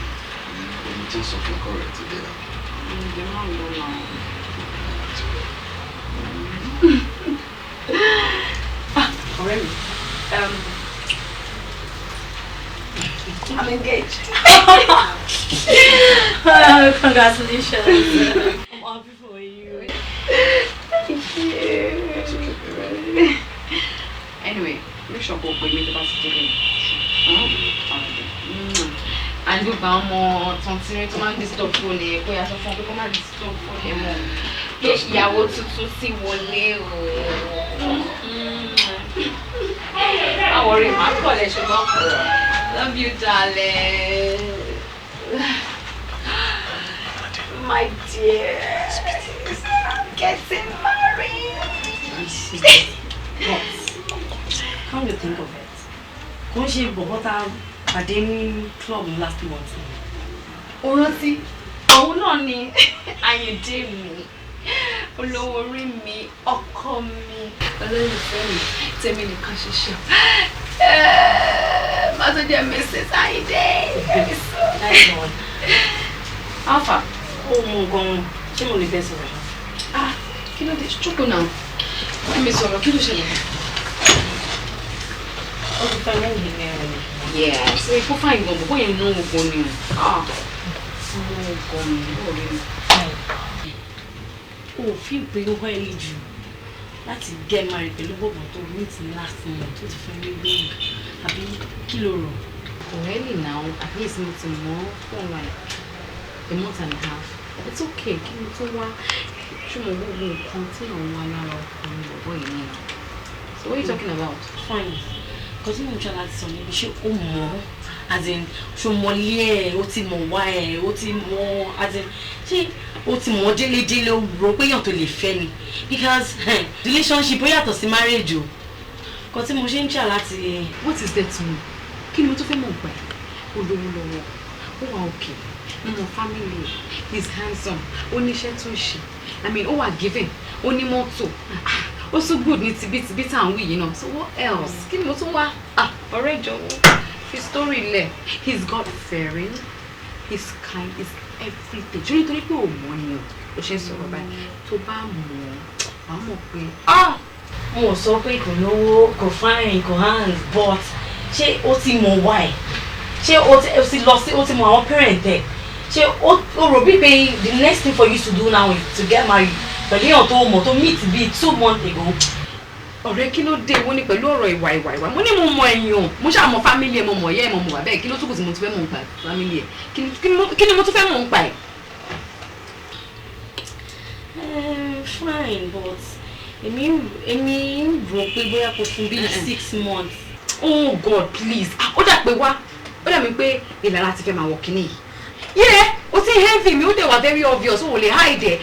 èmi tí ń sọ fún ọkọ rẹ̀ ti dé náà. Ǹjẹ́ máa ń lọ náà? Ọ̀rẹ́ mi, I'm engaged. Congratulations. I'm happy for you. Thank you. It's okay, baby. Anyway, make sure kó pè mí tó bá ti délé. And gbogbo àwọn ọmọ tọ̀ntìrín tó máa ń disturb phone ẹ̀, kó yá sọ fún ọ pé kó má disturb phone ẹ̀ mọ́. Pé ìyàwó tuntun ti wọlé o. Má worry, má kọ̀lẹ̀ ṣùgbọ́n. Love you, darling. My dear, I'm getting married. But, come to think of it, Kò ń ṣe bọ̀bọ̀ tá a pàdé ní club last month. O rántí? Òun náà ni Àyìndé mi, olówó orí mi, ọkọ mi, olólùfẹ́ mi, tèmi nìkan ṣoṣo. Má tó jẹ́ Mrs. Àyìndé. Very soon. Nice one. Alpha. Ó mú gan-an, ṣé mo lè bẹ́ sọ̀rọ̀? Ah, kí ló dé? Jókòó náà. Bá mi sọ̀rọ̀, kí ló ṣẹlẹ̀? Ó ti fẹ́ lẹ́yìn ní ẹ̀rọ. Yes, kó fáyìn gan, bọ̀bọ̀ yẹn náwó gan ni o. Ah, náwó gan ni, ọ̀rẹ́ mi. O ò fi pé ó early jù láti get married pẹ̀lú bọ̀bọ̀ tó meet ní last month tó ti fún mi lóyún, àbí kí ló rò? Kò early now, at least mo ti mọ̀ ọ́ for like a month and a half. It's okay, kí ni tó wá? Ṣùgbọ́n gbogbo nǹkan tí àwọn wá lára ọkùnrin bọ̀bọ̀ yìí nìyẹn. So what are you talking about? Fine. Nǹkan tí mò ń try láti sọ ni pé ṣé o mọ̀ ọ́? As in, ṣo mọ̀ lé ẹ̀, ó ti mọ̀ wá ẹ̀, ó ti mọ̀, as in, ṣé o ti mọ̀ délédélé, o rò pé èèyàn tó lè fẹ́ ni? Because relationship ó yàtọ̀ sí marriage o. Nǹkan tí mo ṣe ń try láti. What is there to know? Kí ni mo tún fẹ́ mọ̀ nípa ẹ̀? Ó lówó lọ́wọ́, ó wà òkè, mo mọ̀ family, he is handsome, ó níṣẹ́ tó ń ṣe. I mean, ó wà giving, ó ní mọ́tò. Ah, ó so good ní tibítibí tá à ń wí yìí náà. So what else? Kí ni mo tún wá? Ah, ọ̀rẹ́, jọ̀wọ́, fi story lẹ̀. He's God fearing, he's kind, he's everything. Ṣé nítorí pé ò mọ̀ ni o? Ó ṣe ń sọ̀rọ̀ báyìí. Tó bá mọ̀ ọ́, wàá mọ̀ pé ah! Mo ò sọ pé kò lówó, kò fine, kò hands, but ṣé o ti mọ̀ why? Ṣé o ti lọ sí, o ti mọ̀ àwọn parent ẹ̀? Ṣé o rò bí pé the next thing for you to do now is to get married pẹ̀lú èèyàn tó mọ̀, tó meet bíi 2 months ago? Ọ̀rẹ́, kí ló dé? Wọ́n ní pẹ̀lú ọ̀rọ̀ ìwà ìwà ìwà. Mo ní mo mọ èèyàn, mo ṣáà mọ family ẹ̀, mo mọ̀ ìyá ẹ̀, mo mọ̀ bàbá ẹ̀. Kí ló tún kù tí mo tún fẹ́ mọ̀ nípa family ẹ̀? Kí ni mo tún fẹ́ mọ̀ nípa ẹ̀? Fine, but èmi ń rò pé bóyá kò fún bíi 6 months. Oh God, please. Ah, ó dà pé wá, ó dà mí pé ìlara ti fẹ́ máa wọ̀ kínní yìí. Yeah, o ti envy mi, ó dẹ̀ wà very obvious, o ò lè hide ẹ̀.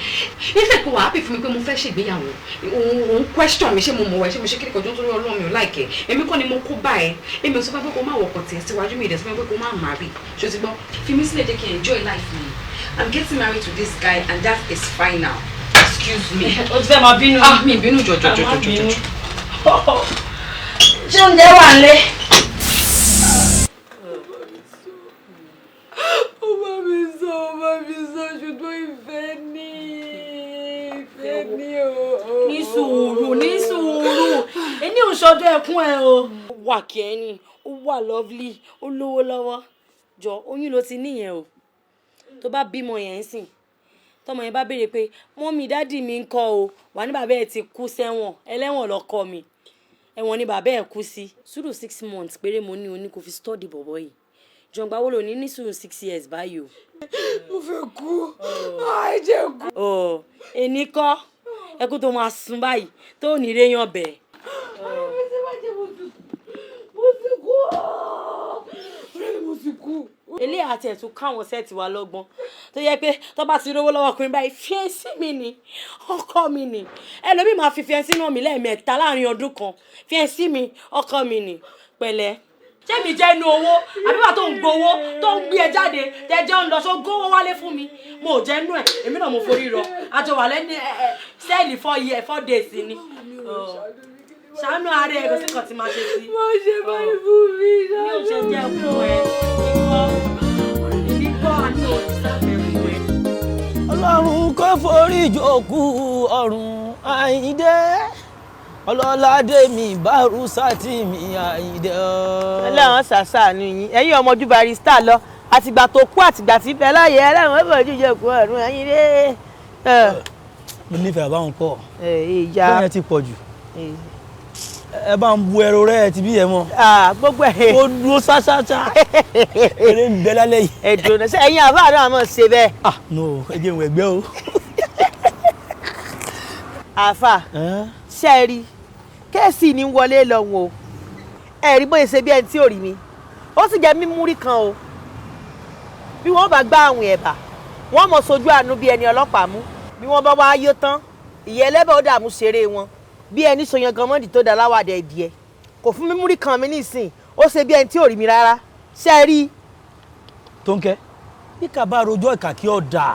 Nífẹ̀ẹ́ kò wá happy fún mi pé mo fẹ́ ṣègbéyàwó. Òun question mi, ṣé mo mọ̀ wá, ṣé mo ṣe kíni kan tó ń torí Ọlọ́run, mi ò like ẹ̀. Èmi kọ́ ni mo kó bá ẹ. Èmi ò sọ fún ẹ pé kó má wọkọ̀ tiẹ̀ síwájú mi, ìdẹ̀ sọ fún ẹ pé kó má marry. Ṣé o ti gbọ́? Fi mí sílẹ̀, jẹ́ kí n enjoy life mi. I'm getting married to this guy and that is final. Excuse me. O ti fẹ́ máa bínú. Ah, mi bínú, jọjọjọjọjọ. Ṣé oúnjẹ wà nílé? Ó bá mi sọ, ó bá mi sọ, ṣùgbọ́n ìfẹ́ ní, ìfẹ́ ní o. Ní sùúrù, ní sùúrù, ẹni ò ṣọdún ẹkún ẹ o. Ó wà kẹ́ni, ó wà lovely, ó lówó lọ́wọ́. Jọ, oyún ló ti níyẹn o. Tó bá bímọ yẹn ń sìn, tọmọ yẹn bá béèrè pé mummy, daddy mi ń kọ́ o, wà ní bàbá ẹ̀ ti kú sẹ́wọ̀n, ẹlẹ́wọ̀n lọ́kọ mi, ẹ̀wọ̀n ni bàbá ẹ̀ kú sí. Sùúrù 6 months péré mo ní, o ní kò fi study bọ̀bọ̀ yìí. Jọ̀ǹgbà wo lò ní ní sùúrù 6 years báyìí o? Mo fẹ́ kú, àìjẹ́ kú. Ọ ẹni kọ́ ẹkún tó máa sun báyìí tó ní réyàn bẹ́ẹ̀. Ọ̀rẹ́ mi ti bàjẹ́, mo ti kú, mo ti kú, ọ̀rẹ́ mi, mo ti kú. Eléyà àti ẹ̀tún káwọn set wa lọ́gbọ́n tó yẹ pé tó bá ti rówó lọ́wọ́ ọkùnrin báyìí, fiancé mi ni, ọkọ mi ni. Ẹlòmíì máa fi fiancé náà mi lẹ́ẹ̀mẹ́ta láàrin ọdún kan. Fiancé mi, ọkọ mi ni. Pẹ̀lẹ́, ṣé mi jẹ́ inú owó àbí wà tó ń gbowó tó ń gbé ẹ jáde tẹjọ́ ń lọ ṣó gbówó wálé fún mi? Mo ò jẹ́ inú ẹ̀, èmi náà mo forí rọ àjọ wà lẹ́ni cell 4 year 4 days ni. Ṣàánú ara ẹ̀, kò sí nǹkan tí máa ṣe sí. Mo ṣe báyìí fún mi. Mi ò ṣe jẹ́ fún ẹ èmi kọ́ àti òṣìṣẹ́ fún ẹ. Ọlọ́run kò forí jòkú ọ̀run Àyìndé, ọlọ́ládé mi, bárúsátì mi, Àyìndé. Ọlọ́run ṣàṣàánú yín, ẹ̀yin ọmọ ojú barrister lọ, àtìgbà tó kú, àtìgbà tí bẹ́ẹ̀ láàyè, Ọlọ́run ó fojú jòkú ọ̀run Àyìndé. Mo nífẹ̀ẹ́ àbáwọn pọ̀. Ìyá. Bẹ́ẹ̀ yẹn ti pọ̀ jù. Ẹ bá ń bu ẹrọ rẹ ti bí ẹ mọ. Gbogbo ẹ. Ó dúró ṣáṣáṣá, eré ń bẹ lálẹ́ yìí. Ẹ̀dùn náà ṣe ẹ̀yin àbá náà mọ̀ ṣe bẹ́ẹ̀. Ah no, ẹ jẹ́ ìwọ̀n ẹgbẹ́ o. Àáfà, ṣe é rí case ní wọlé lọ́wọ́ o. Ẹ rí bóyá ṣe bí ẹni tí ò rí mi, ó sì jẹ́ mímúrí kan o. Bí wọ́n bá gbá àwìn ẹ̀bà, wọ́n mọ̀ sojú àánú bí ẹni ọlọ́pàá mú. Bí wọ́n bá wá yó tán, ìyẹn ẹlẹ́bẹ̀ ó dààmú ṣeré wọn bí ẹni sọyàn gan mọ́ndì tó da láwàdà ẹ̀dìẹ. Kò fún mímúrí kan mi nísìn, Ó ṣe bí ẹni tí ò rí mi rárá. Ṣé ẹ rí i? Tóńkẹ́, bí ká bá rojọ́ ìkà kí ọ dà.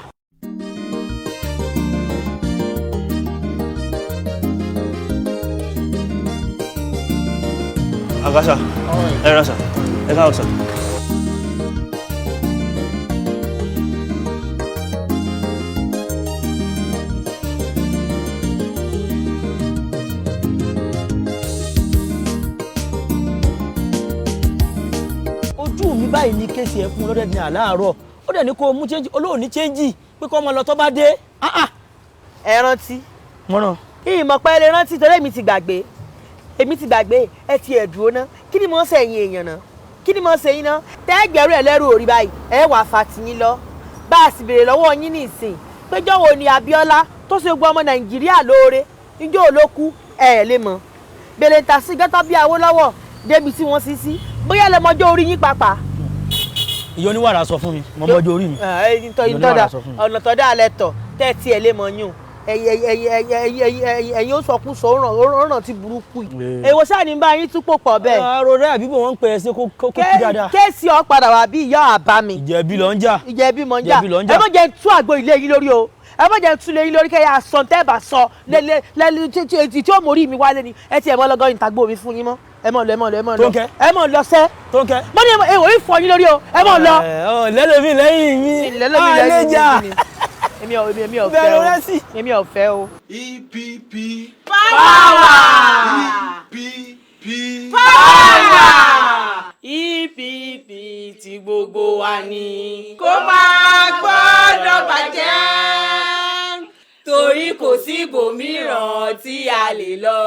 Àgàsà, ẹ rà sà, ẹ káàbọ̀ sà. Ojú mi báyìí ní kéèsì ẹ fún lọ́dẹ̀ ní àláàárọ̀, ó dẹ̀ ní kó o mú chéńjì, olóò ní chéńjì pé kó ọmọ lọ tó bá dé. Ẹ rántí. Mọ́ràn. Ìmọ̀ pé ẹ lè rántí torí èmi ti gbàgbé. Èmi ti gbàgbé. Ẹ ti ẹ̀ dúró ná. Kí ni mo ń ṣe ẹ̀yin èèyàn náà? Kí ni mo ń ṣe yín ná? Tẹ́gbẹ̀rún ẹ̀ lẹ́rù òrí báyìí, ẹ wà fa tiyín lọ. Bá a sì béèrè lọ́wọ́ yín nísìn péjọ́ wo ni Abíọ́lá tó ṣe gbogbo ọmọ Nàìjíríà lóore níjọ́ olókú ẹ̀ lè mọ̀. Bèlè ta sí gẹ́tọ́ bí Awólọ́wọ̀ débi tí wọ́n sí sí, bóyá lẹ mọjọ́ orí yín pàápàá. Ìyá oníwàrà sọ fún mi, mo mọjọ́ orí mi. Ìyá oníwàrà sọ fún mi. Ọ̀nà tọ́da alẹ́ tọ̀ tẹ́ tiẹ̀ lè mọ̀ yún, ẹ̀yin ó sọkún sọ ó ràn tí burúkú yìí. Èwo sáà ní bá yín tún pò pọ̀ bẹ́ẹ̀. Àrò rẹ̀ àbí bò wọ́n ń pè é sí kó kú dáadáa. Kéèsì ọ̀ padà wá bí ìyá àbá mi. Ìjẹ̀bi ló ń jà. Ìjẹ̀bi mọ̀ ń jà. Ìjẹ̀bi ló ń jà. Ẹ má jẹ́ tú àgbo ilé yín lórí o, ẹ má jẹ́ tú ilé yín lórí kẹ́ yà sọ tẹ́ bá sọ lẹ́lẹ́ tí ó mórí mi wálé ni. Ẹ ti ẹ̀ mọ́ lọ́gọ́ ìtàgbọ́ mi fún yín mọ́. Ẹ mọ̀ lọ, ẹ mọ̀ lọ, ẹ mọ̀ lọ. Tóńkẹ́. Ẹ mọ̀ lọ sẹ́. Tóńkẹ́. Mo ní èwo ìfọ̀ yín lórí o, ẹ mọ̀ lọ. Lẹ́lẹ́mí lẹ́yìn mi. Lẹ́lẹ́mí lẹ́yìn mi. Àlejà. Èmi ò fẹ́ o. Èmi ò fẹ́ o. EPP. Power. EPP. Power. EPP ti gbogbo wa ni. Kó máa gbọ́dọ̀ bàjẹ́. Torí kò sí ibòmíràn tí a lè lọ.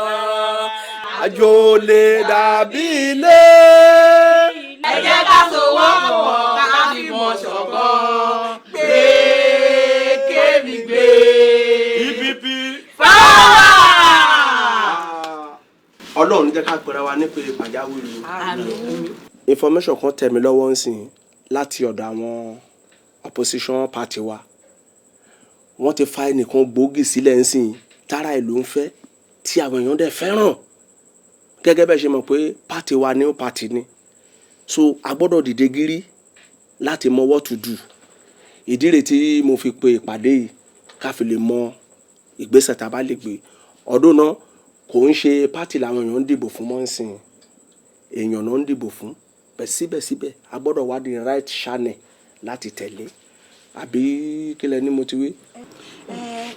Àjò lè dàbí ilé. Ẹ jẹ́ ká sowọ́pọ̀ ká fìmọ̀ ṣọ̀kan. Gbé kémi gbé. EPP. Power. Ọlọ́run jẹ́ ká pera wa nípe pàjáwìrì. Information kan tẹ̀ mí lọ́wọ́ ń sìn láti ọ̀dọ̀ àwọn opposition party wa. Wọ́n ti fa ẹnìkan gbòógì sílẹ̀ ń sìn tára ìlú ń fẹ́ tí àwọn èèyàn dẹ̀ fẹ́ràn. Gẹ́gẹ́ bẹ́ẹ̀ ṣe mọ̀ pé party wa new party ni. So a gbọ́dọ̀ dìde gírí láti mọ what to do. Ìdí rèé tí mo fi pe ìpàdé yìí ká fi lè mọ ìgbésẹ̀ tá a bá lè gbé. Ọdún náà kò ń ṣe party làwọn èèyàn ń dìbò fún mọ́ ń sìn. Èèyàn náà ń dìbò fún. Bẹ̀ síbẹ̀síbẹ̀ a gbọ́dọ̀ wá the right channel láti tẹ̀lé. Àbí kí lẹ ní mo ti wí?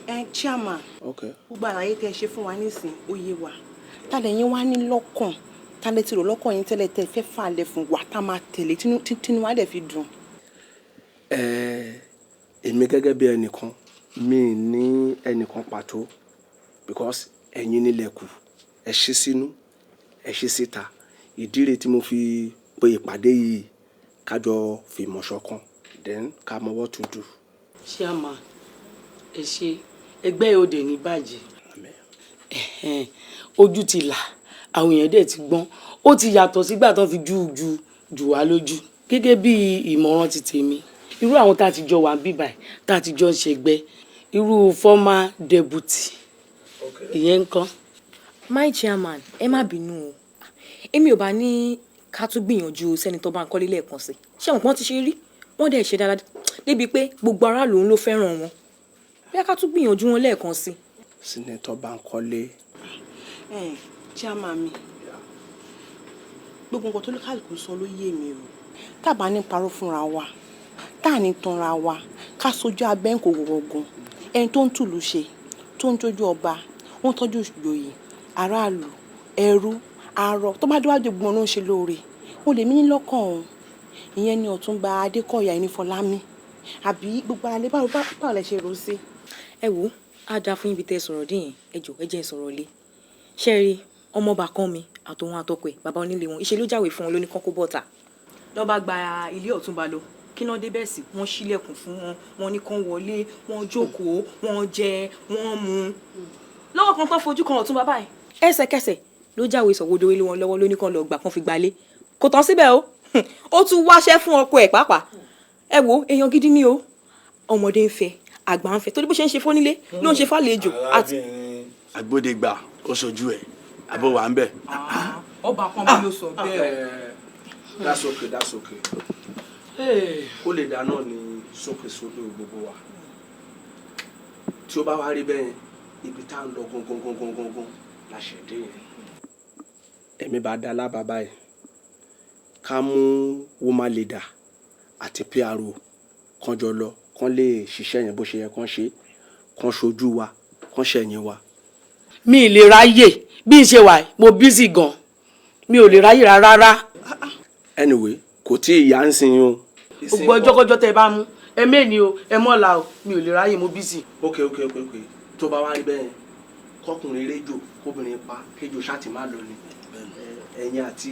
Ẹ chairman. Okay. Gbogbo àlàyé tẹ́ ẹ ṣe fún wa nísìn ó yé wa. Tálẹ̀ yín wá ní lọ́kàn, tálẹ̀ ti rò lọ́kàn yín tẹ́lẹ̀ tẹ́ fẹ́ fàlẹ̀ fún wa tá máa tẹ̀lé tínú wa dẹ̀ fi dùn. Èmi gẹ́gẹ́ bí ẹnìkan, mi ní ẹnìkan pàtó because ẹ̀yin nílẹ̀ kù, ẹ ṣí sínú, ẹ ṣí síta. Ìdí rèé tí mo fi pe ìpàdé yìí ká jọ fìmọ̀ ṣọ̀kan, then ká mọ what to do. Chairman, ẹ ṣe ẹgbẹ́ òde ní bàjẹ́. Ojú ti là, àwọn èèyàn dẹ̀ ti gbọ́n. Ó ti yàtọ̀ sígbà tó fi jù jù wá lójú. Gẹ́gẹ́ bí ìmọ̀ràn ti tèmi, irú àwọn tá a ti jọ wà ń bíbà, tá a ti jọ ń ṣẹgbẹ́, irú former deputy, ìyẹn ńkọ́? My chairman, ẹ má bínú o. Èmi ò bá ní ká tún gbìyànjú Senator Bankole lẹ́ẹ̀kan sí. Ṣé àwọn kan ti ṣe rí? Wọ́n dẹ̀ ṣe dáadáa débi pé gbogbo aráàlú ló fẹ́ràn wọn. Bóyá ká tún gbìyànjú wọn lẹ́ẹ̀kan sí. Senator Bankole. Ẹ chairman mi, gbogbo nǹkan tó lókàlùkù sọ ló yé mi o. Tá bá ní parọ́ fúnra wa, tá ní tanra wa, ká sojú abẹ́ ń kó gbọ̀ngàn. Ẹni tó ń tùlù ṣe, tó ń tọ́jú ọba, ó ń tọ́jú ìjòyè, aráàlú, ẹrú, arọ, tó bá déwájú gbogbo ló ń ṣe lóore. Ó lè mí ní lọ́kàn o. Ìyẹn ni Ọ̀túnba Adékọ̀yà Ẹnífọlámi. Àbí gbogbo ara lè báwo báwo lẹ ṣe rò ó sí? Ẹ wo, á dáa fún ibi tẹ́ ẹ sọ̀rọ̀ dé yẹn, ẹ jọ̀ọ́ ẹ jẹ́ n sọ̀rọ̀ lé. Ṣé ẹ rí ọmọọba kan mi àtòun àtọkọ ẹ̀, bàbá onílé wọn, ìṣe ló jáwèé fún wọn ló ní kán kó bọ́ta. Lọ́ bá gba ilé Ọ̀túnba lọ, kí náà dé bẹ́ẹ̀ sí, wọ́n ṣílẹ̀kùn fún wọn, wọ́n ní kán wọlé, wọ́n jókòó, wọ́n jẹ, wọ́n mu. Lọ́wọ́ kan tán fojú kan Ọ̀túnba báyìí. Ẹsẹ̀kẹsẹ̀ ló jáwèé sọ̀wọ́dọ̀ ilé wọn lọ́wọ́ ló ní kán lọ gbà kán fi gbalé. Kò tán síbẹ̀ o, ó tún wáṣẹ́ fún ọkọ ẹ̀ pàápàá. Ẹ wo, èèyàn gidi ni o. Ọmọdé ń fẹ́, àgbà ń fẹ́, torí bó ṣe ń ṣe fónílé ló ń ṣe fàlejò. Arábìnrin agbódegbà ó ṣojú ẹ̀, àbó wà ń bẹ̀. Ọba kan mi ló sọ bẹ́ẹ̀. That's okay, that's okay. Kó lè dá náà ní sókè sódò gbogbo wa. Tí ó bá wá rí bẹ́ẹ̀, ibi tá à ń lọ gangan gangan gangan la ṣẹ̀ dé yẹn. Ẹ̀mí bá dá lábàá báyìí, ká mú woman leader àti PRO kan jọ lọ, kán lè ṣiṣẹ́ yẹn bó ṣe yẹ kán ṣe, kán ṣojú wa, kán ṣẹ̀yìn wa. Mi ì lè ráyè. Bí n ṣe wà, mo busy gan, mi ò lè ráyè rárá. Anyway, kò tí ì yá ń sin o. Gbogbo ọjọ́kọ́jọ́ tẹ́ ẹ bá mú ẹ mẹ́ni o, ẹ mọ́la o, mi ò lè ráyè, mo busy. Ok, tó bá wá rí bẹ́ẹ̀, kọkùnrin réjò kóbìnrin pa kéjò ṣáàtì má lọ ni. Ẹ̀yin àti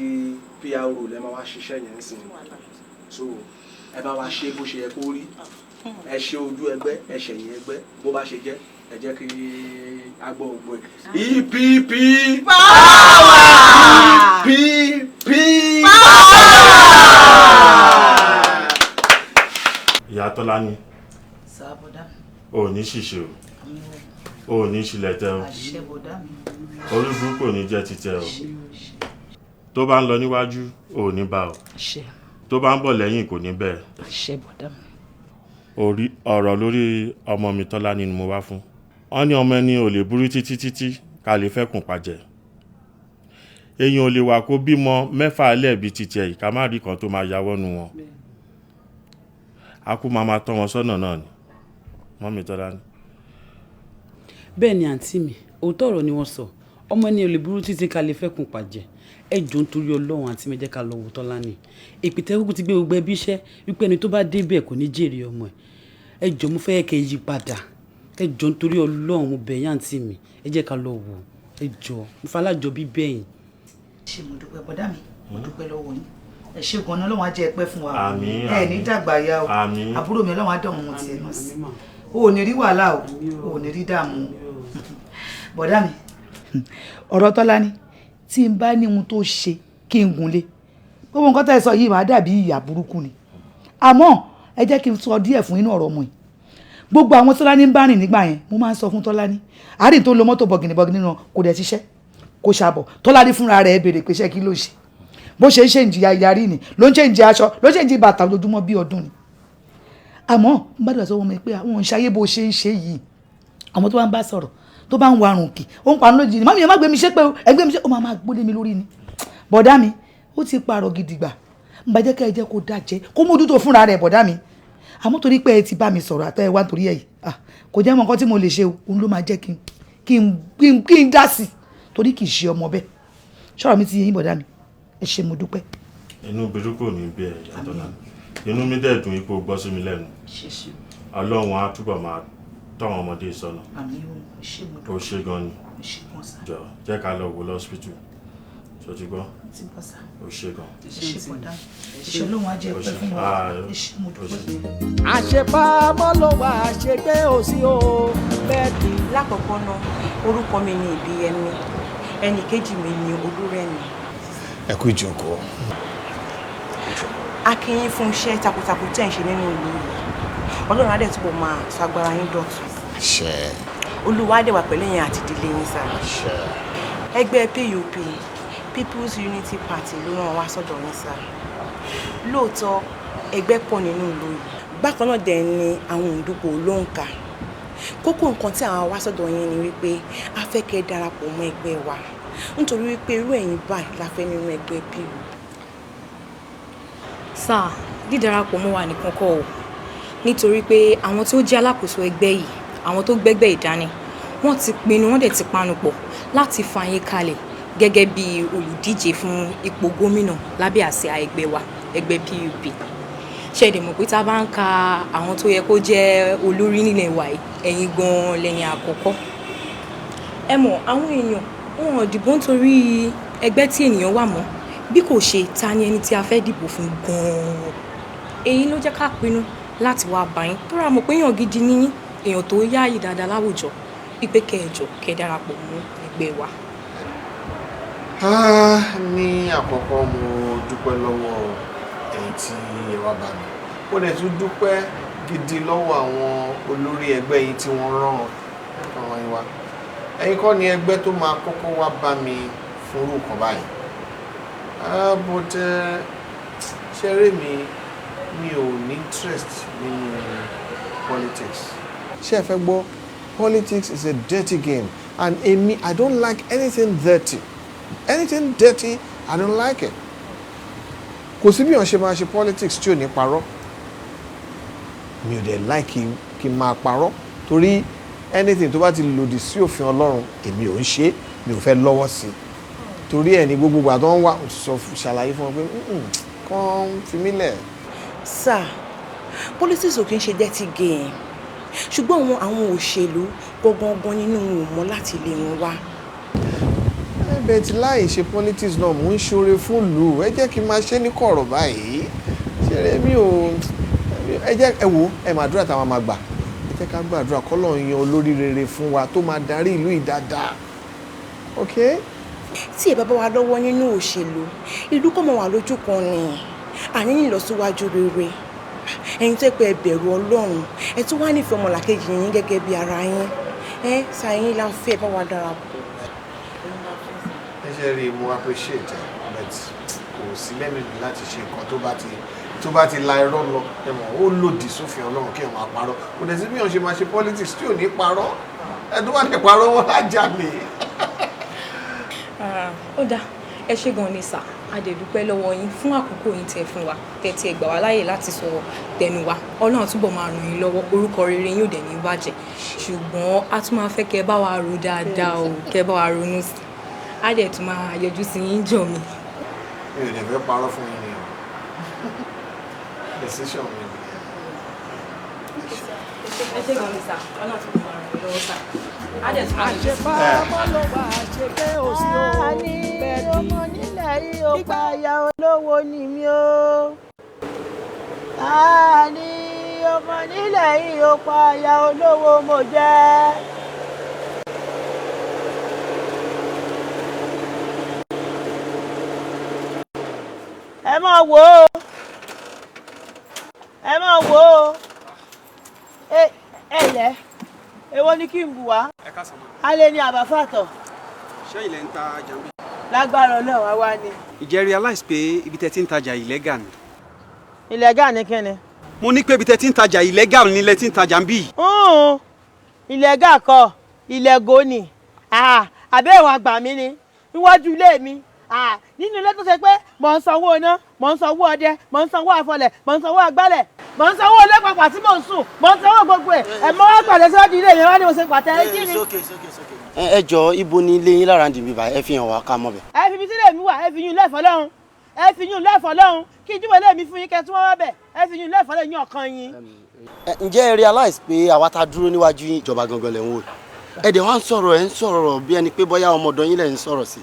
PRO lẹ máa wá ṣiṣẹ́ yẹn ń sìn, so ẹ bá wa ṣe bó ṣe yẹ kó rí. Ẹ ṣe ojú ẹgbẹ́, ẹ ṣẹ̀yìn ẹgbẹ́. Bó bá ṣe jẹ́, ẹ jẹ́ kí a gbọ́ ògbó ẹ̀. EPP power! EPP power! Ìyá Tọ́lání. Sá, bọ̀dá mi. O ò ní ṣìṣe o, o ò ní ṣílẹ̀ tẹ́ o. Àṣẹ, bọ̀dá mi. Orí burúkú ò ní jẹ́ títẹ o. Tó bá ń lọ níwájú, o ò ní bá o. Àṣẹ. Tó bá ń bọ̀ lẹ́yìn, kò ní bẹ́ẹ̀. Àṣẹ, bọ̀dá mi. Orí ọ̀rọ̀ lórí ọmọ mi Tọ́lání ni mo wá fún. Wọ́n ní ọmọ ẹni ò lè burú títí títí ká lè fẹ́kùn pàjẹ́. Èèyàn ò lè wà kó bímọ 6 lẹ́ẹ̀bi títí ẹ̀, ká má rí kan tó máa yáwọ́ nu wọn. A kú máa máa tọ́ wọn sọ́nà náà ni, mummy Tọ́lání. Bẹ́ẹ̀ ni, àǹtí mi, òótọ́ ọ̀rọ̀ ni wọ́n sọ. Ọmọ ẹni ò lè burú títí ká lè fẹ́kùn pàjẹ́. Ẹ jọ̀ọ́, nítorí Ọlọ́run, àǹtí mi, jẹ́ ká lọ wò Tọ́lání. Èpìtẹ́ kúkú ti gbé gbogbo ẹbí iṣẹ́ wípé ẹni tó bá débẹ̀ kò ní jèrè ọmọ ẹ̀. Ẹ jọ̀ọ́, mo fẹ́ kẹ́ yí padà. Ẹ jọ̀ọ́, nítorí Ọlọ́run, mo bẹ̀ yín, àǹtí mi, ẹ jẹ́ ká lọ wò. Ẹ jọ̀ọ́, mo fa alájọ bí bẹ́yìn. Ṣé mo dúpẹ́, bọ̀dá mi, mo dúpẹ́ lọ́wọ́ yín. Ẹ ṣé gan-an. Ọlọ́run á jẹ́ ẹ pẹ́ fún wa. Àmín. Ẹ ní dàgbà ya o. Àmín. Àbúrò mi, Ọlọ́run á dọ̀ wọn tiẹ̀ náà sí. O ò ní rí wàhálà o, o ò ní rí dààmú o. Bọ̀dá mi, ọ̀rọ̀ Tọ́lání, tí n bá ní ohun tó ṣe kí n gùn lé gbogbo nǹkan tẹ́ ẹ sọ yìí, máa dàbí ìyà burúkú ni. Àmọ́ ẹ jẹ́ kí n sọ díẹ̀ fún inú ọ̀rọ̀ ọmọ yìí. Gbogbo àwọn Tọ́lání ń bá rìn nígbà yẹn, mo máa ń sọ fún Tọ́lání, àárín tó ń lo mọ́tò bọ̀gìnìbọ̀gìnì nínú kò dẹ̀ ṣiṣẹ́ kò ṣàbọ̀. Tọ́lání fúnra rẹ̀ béèrè pé iṣẹ́ kí ló ṣe, bó ṣe ń ṣe ìjìyà yarí ni ló ń ṣe ìjì aṣọ, ló ń ṣe ìjì bàtà ojoojúmọ́ bí ọdún ni. Àmọ́ n bá dàgbà sọ wọn pé àwọn ìṣayé bó ṣe ń ṣe yìí, àwọn tó bá ń bá sọ̀rọ̀, tó bá ń warùn kì, ó ń parun lójijì ni. "Mummy, ẹ má gbé mi ṣépè o, ẹ gbé mi ṣe." Ó máa máa gbólé mi lórí ni. Bọ̀dá mi, ó ti parọ́ gidigba. Ń bá jẹ́ kẹ́ ẹ jẹ́ kó dájẹ́ kó mójútó fúnra rẹ̀, bọ̀dá mi. Àmọ́ torí pé ẹ ti bá mi sọ̀rọ̀ àtẹ́ ẹ wá nítorí ẹ̀ yìí, ah, kò jẹ́ mọ nǹkan tí mo lè ṣe o. Òun ló máa jẹ́ kí n dá sí i, torí kì í ṣe ọmọ bẹ́ẹ̀. Ṣọ́rọ̀ mi ti yé yín, bọ̀dá mi? Ẹ ṣé, mo dúpẹ́. Inú burúkú ò ní bí ẹ, ìyá Tọ́lání. Inú mi dẹ̀ dùn ipò gbọ́ sí mi lẹ́nu. Ọlọ́run á túbọ̀ máa tọ́ àwọn ọmọdé sọ́nà. Àmín o, ṣé mo Ó ṣe gan ni. Ṣé gan sá. Jọ, jẹ́ ká lọ wò lọ́sípítù. Ṣó ti gbọ́? Ti gbọ́ sá. Ó ṣe gan. Ẹ ṣé, bọ̀dá mi. Ẹ ṣé, Ọlọ́run á jẹ́ ẹ pẹ́ fún wa. Ẹ ṣé, mo dúpẹ́. Àṣepamọ́ ló wà, àṣegbé ò sí o, bẹ́ẹ̀ ni. Lákọ̀ọ́kọ́ náà, orúkọ mi ni Ìbíyẹmí, ẹnì kejì mi ni Olúrẹ̀mí. Ẹ kú ìjókòó. A kí yín fún iṣẹ́ takuntakun tẹ̀ ń ṣe nínú ìlú yìí. Ọlọ́run á dẹ̀ túbọ̀ máa sọ agbára yín dọ̀tun. Àṣẹ. Olúwa á dẹ̀ wà pẹ̀lú yín àti ìdílé yín sá. Àṣẹ. Ẹgbẹ́ PUP, People's Unity Party, ló rán wa sọ́dọ̀ yín sá. Lóòótọ́, ẹgbẹ́ pọ̀ nínú ìlú yìí, bákan náà dẹ̀ ni àwọn òǹdùpọ̀ ló ń kà. Kókó nǹkan tí àwọn wá sọ́dọ̀ yín ni wípé a fẹ́ kẹ́ ẹ darapọ̀ mọ́ ẹgbẹ́ wa, nítorí wípé irú ẹ̀yin báyìí la fẹ́ nínú ẹgbẹ́ PUP. Sáà, dídarapọ̀ mọ́ wa nìkan kọ́ o, nítorí pé àwọn tó jẹ́ alákòóso ẹgbẹ́ yìí, àwọn tó gbẹ́gbẹ́ ìdání, wọ́n ti pinnu, wọ́n dẹ̀ ti panupọ̀ láti fa yín kalẹ̀ gẹ́gẹ́ bí olùdíje fún ipò gómìnà lábẹ́ àsíá ẹgbẹ́ wa, ẹgbẹ́ PUP. Ṣe dẹ̀ mọ̀ pé tá a bá ń ka àwọn tó yẹ kó jẹ́ olórí nílẹ̀ wa yìí, ẹ̀yin gan-an lẹ́yìn àkọ́kọ́. Ẹ mọ̀, àwọn èèyàn wọn ò dìbò nítorí ẹgbẹ́ tí ènìyàn wà mọ́, bí kò ṣe ta ni ẹni tí a fẹ́ dìbò fún gan-an. Èyí ló jẹ́ ká pinnu láti wá bá yín tó rà mọ̀ pé èèyàn gidi ni yín, èèyàn tó yáàyè dáadáa láwùjọ, wípé kẹjọ kẹ darapọ̀ mọ́ ẹgbẹ́ wa. Ah, ní àkọ́kọ́, mo dúpẹ́ lọ́wọ́ ẹ̀yin tí ẹ wá bá mi. Mo dẹ̀ tún dúpẹ́ gidi lọ́wọ́ àwọn olórí ẹgbẹ́ yín tí wọ́n rán ọ̀ràn yín wá. Ẹ̀yin kọ́ ni ẹgbẹ́ tó máa kọ́kọ́ wá bá mi fún irú nǹkan báyìí. Ah, but Ṣeré mi, mi ò ní interest nínú politics. Ṣé ẹ fẹ́ gbọ́? Politics is a dirty game, and èmi, I don't like anything dirty. Anything dirty, I don't like it. Kò sí bí wọ́n ṣe máa ṣe politics tí ò ní parọ́. Mi ò dẹ̀ like kí n máa parọ́, torí anything tó bá ti lòdì sí òfin Ọlọ́run, èmi ò ń ṣe, mi ò fẹ́ lọ́wọ́ sí i. Torí ẹ̀ ní gbogbo ìgbà tó ń wá sọ, ṣàlàyé fún wọn pé kàn fi mí lẹ̀. Sir, politics ò kí ń ṣe dirty game, ṣùgbọ́n àwọn òṣèlú gangan nínú wọn ò mọ̀ láti lé wọn wá. Ẹbẹ̀ tí láì ṣe politics náà, mò ń ṣoore fún ìlú. Ẹ jẹ́ kí n máa ṣe ní kọ̀rọ̀ báyìí. Ṣeré mi ò, ẹ jẹ́ ẹ wò, ẹ máa dúrà táwọn máa gbà. Ẹ jẹ́ ká gbàdúrà k'Ọ́lọ́run yan olórí rere fún wa tó máa darí ìlú yìí dáadáa, ok. Tí ẹ bá bá wa lọ́wọ́ nínú òṣèlú, ìlú kò mọ̀ wá lójú kan ni àní ní ìlọsíwájú rere. Ẹ̀yin tó pé ẹ bẹ̀rù Ọlọ́run, ẹ tún wá nífẹ̀ẹ́ ọmọlàkejì yín gẹ́gẹ́ bí ara yín, ẹ ṣàyìn la fẹ́ bá wa darapọ̀. Ẹ ṣe rí i, mo appreciate ẹ, but kò sí lẹ́nu mi láti ṣe nǹkan tó bá ti la irọ́ lọ. Ẹ mọ̀, ó lòdì sófin Ọlọ́run kí ẹ máa parọ́. Kò dẹ̀ sí bí wọ́n ṣe máa ṣe politics tí ò ní parọ́. Ẹ tó bá lè parọ́, wọn á jalè. Ó dáa, ẹ ṣé gan ni sà. A dẹ̀ dúpẹ́ lọ́wọ́ yín fún àkókò yín tẹ́ fún wa, tẹ́tí ẹ gbà wá láyè láti sọ tẹnu wa. Ọlọ́run túbọ̀ máa ràn yín lọ́wọ́, orúkọ rere yín ò dẹ̀ ní bàjẹ́. Ṣùgbọ́n a tún máa fẹ́ kẹ́ bá wa rò dáadáa o, kẹ́ bá wa ronú sí i. A dẹ̀ tún máa yọjú sí yín jọ mi. Mi ò dẹ̀ fẹ́ parọ́ fún yín ni o, decision mi nìyẹn. Ẹ ṣé gan ni sà, Ọlọ́run túbọ̀ máa ràn yín lọ́wọ́ sà. A dẹ̀ tún máa yọjú sí yín. Àṣepamọ́ ló wà, àṣegbé ò sí o. Àní ọmọ nílẹ̀ yìí ó pa aya olówó ni mí o. Àní ọmọ nílẹ̀ yìí ó pa aya olówó mo jẹ́. Ẹ máa wò ó, ẹ máa wò ó. Ẹ ẹ lẹ, èwo ni kí n bù wá? Ẹ káàsán ma. Alẹ́ ní àbáfàtọ̀. Ṣé ilẹ̀ ń ta jambi? Lágbára Ọlọ́run, àwa ni. Ìjẹ́ realize pé ibi tẹ́ ti ń tajà illegal ni? Illegal ni kí ni? Mo ní pé ibi tẹ́ ti ń tajà illegal ni ilẹ̀ tí ń tajà ń bí. Illegal kọ́, illegal ni. Àbẹ́ ìwọ̀n àgbà mi ni níwájú ilé mi, nínú ilé tó ṣe pé mò ń sanwó iná, mò ń sanwó ọdẹ, mò ń sanwó àfọlẹ̀, mò ń sanwó àgbálẹ̀, mò ń sanwó ilé pàpà tí mò ń sùn, mò ń sanwó gbogbo ẹ̀. Ẹ̀ mọ́ wá pàdé síwájú ilé yẹn, wá ní mo ṣe pàtẹ kí ni. Ẹ jọ, ibo ni ilé yín lára ndìbí báyìí? Ẹ fi hàn wá ká mọ̀ bẹ̀. Ẹ fi ibi sílẹ̀ mi wà, ẹ fi yún lẹ́fọ̀ọ́ lọ́hùn, ẹ fi yún lẹ́fọ̀ọ́ lọ́hùn kí n júwèé lé mi fún yín, kẹ́ tí wọ́n wá bẹ̀. Ẹ fi yún lẹ́fọ̀ọ́ lẹ́yìn ọ̀kan yín. Ǹjẹ́ ẹ realize pé àwa tá a dúró níwájú yín, ìjọba gangan lẹ̀ ń wò? Ẹ dẹ̀ wá ń sọ̀rọ̀, ẹ ń sọ̀rọ̀ bí ẹni pé bóyá ọmọ ọ̀dọ̀ yín lẹ̀ ń sọ̀rọ̀ sí.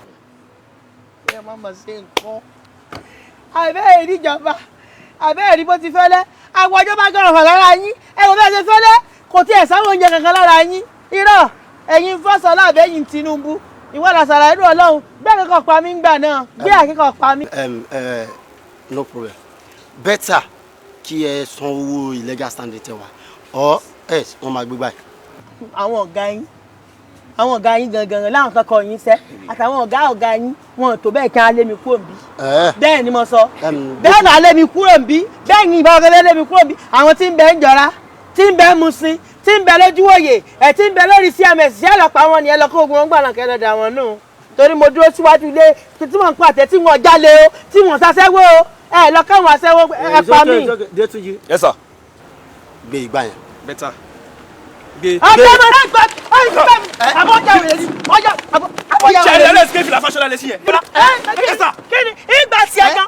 Ẹ má mọ̀ sí nǹkan. Àbẹ́ ẹ̀rí ìjọba, àbẹ́ ẹ̀rí bó ti fẹ́lẹ́, àwọn ìjọba gan hàn lára yín. Ẹ wò bí ẹ ṣe fẹ́lẹ́, kò tiẹ̀ sáwọn oúnjẹ kankan lára yín. Irọ́, ẹ̀yin Fọ́sọ̀lá àbẹ́yìn Tinubu, ìwọ làṣàrà irú Ọlọ́run gbé akẹ́kọ̀ọ́ pa mí ńgbà náà, gbé akẹ́kọ̀ọ́ pa mí. No problem, better kí ẹ san owó illegal standing tẹ wá, or else wọ́n máa gbé báyìí. Àwọn ọ̀gá yín, àwọn ọ̀gá yín gangan láwọn kankan yín sẹ́, àtàwọn ọ̀gá ọ̀gá yín, wọn ò tó bẹ́ẹ̀ kí á lé mi kúrò níbí. Bẹ́ẹ̀ ni mo sọ, bẹ́ẹ̀ náà lé mi kúrò níbí, bẹ́ẹ̀ ni ìbá ọ̀gá lé mi kúrò níbí. Àwọn tí ń bẹ ń jọra, tí ń bẹ ń Muṣin, tí ń bẹ lójúwòye ẹ̀, tí ń bẹ lórí CMS, ṣé ẹ lọ pa wọn ni? Ẹ lọ kó ogun wọn gbà náà, kẹ́ lọ dà wọn nù, torí mo dúró síwájú ilé tí mò ń pàtẹ, tí wọn jalè o, tí wọn ṣaṣẹ́wó o. Ẹ lọ káwọn aṣẹ́wó, ẹ pa mí. Détúnjí. Yes sir. Gbé ìgbà yẹn. Better. Gbé. Ọjọ́ mọ̀ náà gbà àbọ̀jà wèrè ni ọjà àbọ̀jà Ṣé wèrè ẹ ni. lẹ́sìn kéfìlà fáṣọlá lẹ́sìn yẹn? Kí ni ìgbà tiẹ̀ gan,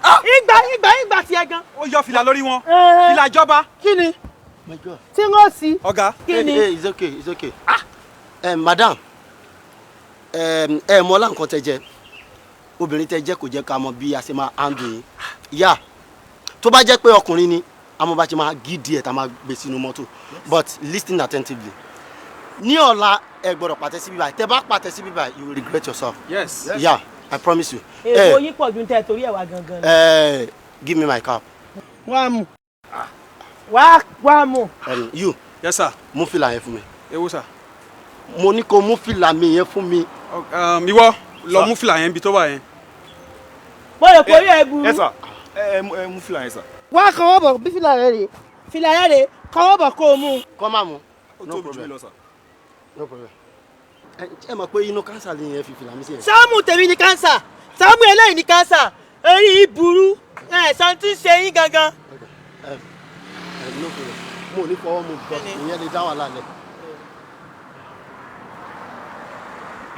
ìgbà tiẹ̀ gan. Ó yọ fìlà lórí wọn. Fìlà ìjọba. Kí ni tí wọ́n sì. Ọ̀gá. Kí ni? Hey, it's okay, it's okay. Ah! Madam, ẹ mọ̀ ọlá nǹkan tẹ jẹ, obìnrin tẹ jẹ, kò jẹ́ ká mọ̀ bí a ṣe máa handle yín. Yá, tó bá jẹ́ pé ọkùnrin ni, a mọ̀ bá ṣe máa gidi ẹ̀ tá máa gbé sínú mọ́tò. But listen attentively. Ní ọ̀la, ẹ gbọ́dọ̀ pàtẹ síbí báyìí. Tẹ bá pàtẹ síbí báyìí, you will regret yourself. Yes. Yeah, I promise you. Èèpo yín pọ̀ ju tẹ́ torí ẹ̀ wá gangan lọ. Give me my cap. Wá mú, wá wá mú. You. Yes sir. Mú fìlà yẹn fún mi. Ewo sir. Mo ní kó mú fìlà mi yẹn fún mi. Ìwọ lọ mú fìlà yẹn bí tó wà yẹn. Mo rò pé orí ẹ burú. Yes sir. Ẹ ẹ mú fìlà yẹn sà. Wá kọ́wọ́ bọ̀ bí fìlà rẹ rè, fìlà rẹ rè, kọ́wọ́ bọ̀ kó o mú. Kọ́ máa mú. Ó tóbi jù mí lọ sà. No problem. Ẹ mọ̀ pé inú kánsà ni ẹ fi fìlà mi sí yẹn. Sáàmù tèmi ní kánsà, sáàmù eléyìí ní kánsà, eré yìí burú, ẹ̀ sàn tí ń ṣe yín gangan. No problem. Mo ò ní fọwọ́ mu because ìyẹn lè dá wàhálà lẹ̀.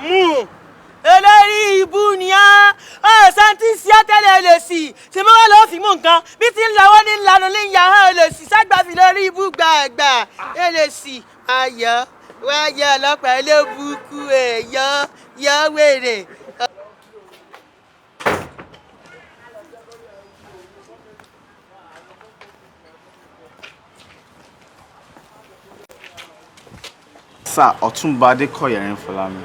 Mú eléyìí ibú ni á, ọ̀sán tí ń ṣe á tẹ́lẹ̀ lè sì, tí mo wá lọ́ọ́ fi mú nǹkan, bí ti ń lawọ́ ní lanu ní yàrá lè sì, ságbàfi lórí ibú gbàgbà, lè sì, ayọ̀ wáyé ọlọ́pàá olóbùkún ẹ̀ yọ yọ wèrè. Sir Ọ̀túnba Adékọ̀yà Erinfolami,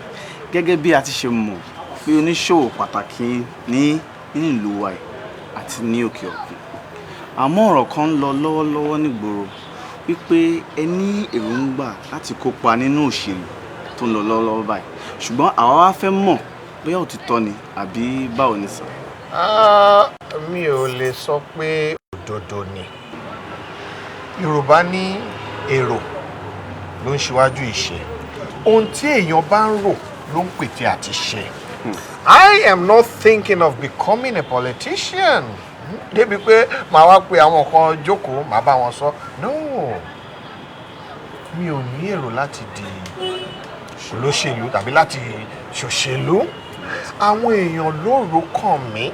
gẹ́gẹ́ bí a ti ṣe mọ̀ pé oníṣòwò pàtàkì ní ìlú wa yìí àti ní òkè òkun, àmọ́ ọ̀rọ̀ kan ń lọ lọ́wọ́lọ́wọ́ nígboro wípé ẹ ní èròǹgbà láti kópa nínú òṣèlú tó ń lọ lọ́wọ́lọ́wọ́ báyìí, ṣùgbọ́n àwa wá fẹ́ mọ̀ bóyá òtítọ́ ni àbí báwo ni sir. Mi ò lè sọ pé òdodo ni. Yorùbá ní èrò ló ń ṣíwájú ìṣe. Ohun tí èèyàn bá ń rò ló ń pète àti ṣe. I am not thinking of becoming a politician. Débi pé màá wá pe àwọn kan jókòó, màá bá wọn sọ. No, mi ò ní èrò láti di olóṣèlú tàbí láti ṣòṣèlú. Àwọn èèyàn ló rò kàn mí,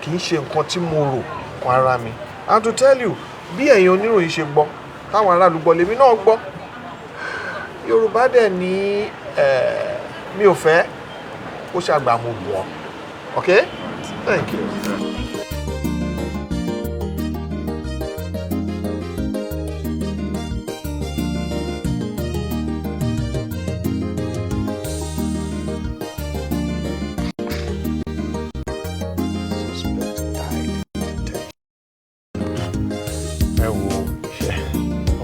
kì í ṣe nǹkan tí mo rò kan ara mi. And to tell you, bí ẹ̀yin oníròyìn ṣe gbọ́, táwọn aráàlú gbọ́, lèmi náà gbọ́. Yorùbá dẹ̀ ní mi ò fẹ́ ó ṣàgbà mo wọ̀. Okay? Thank you. Ẹ wo,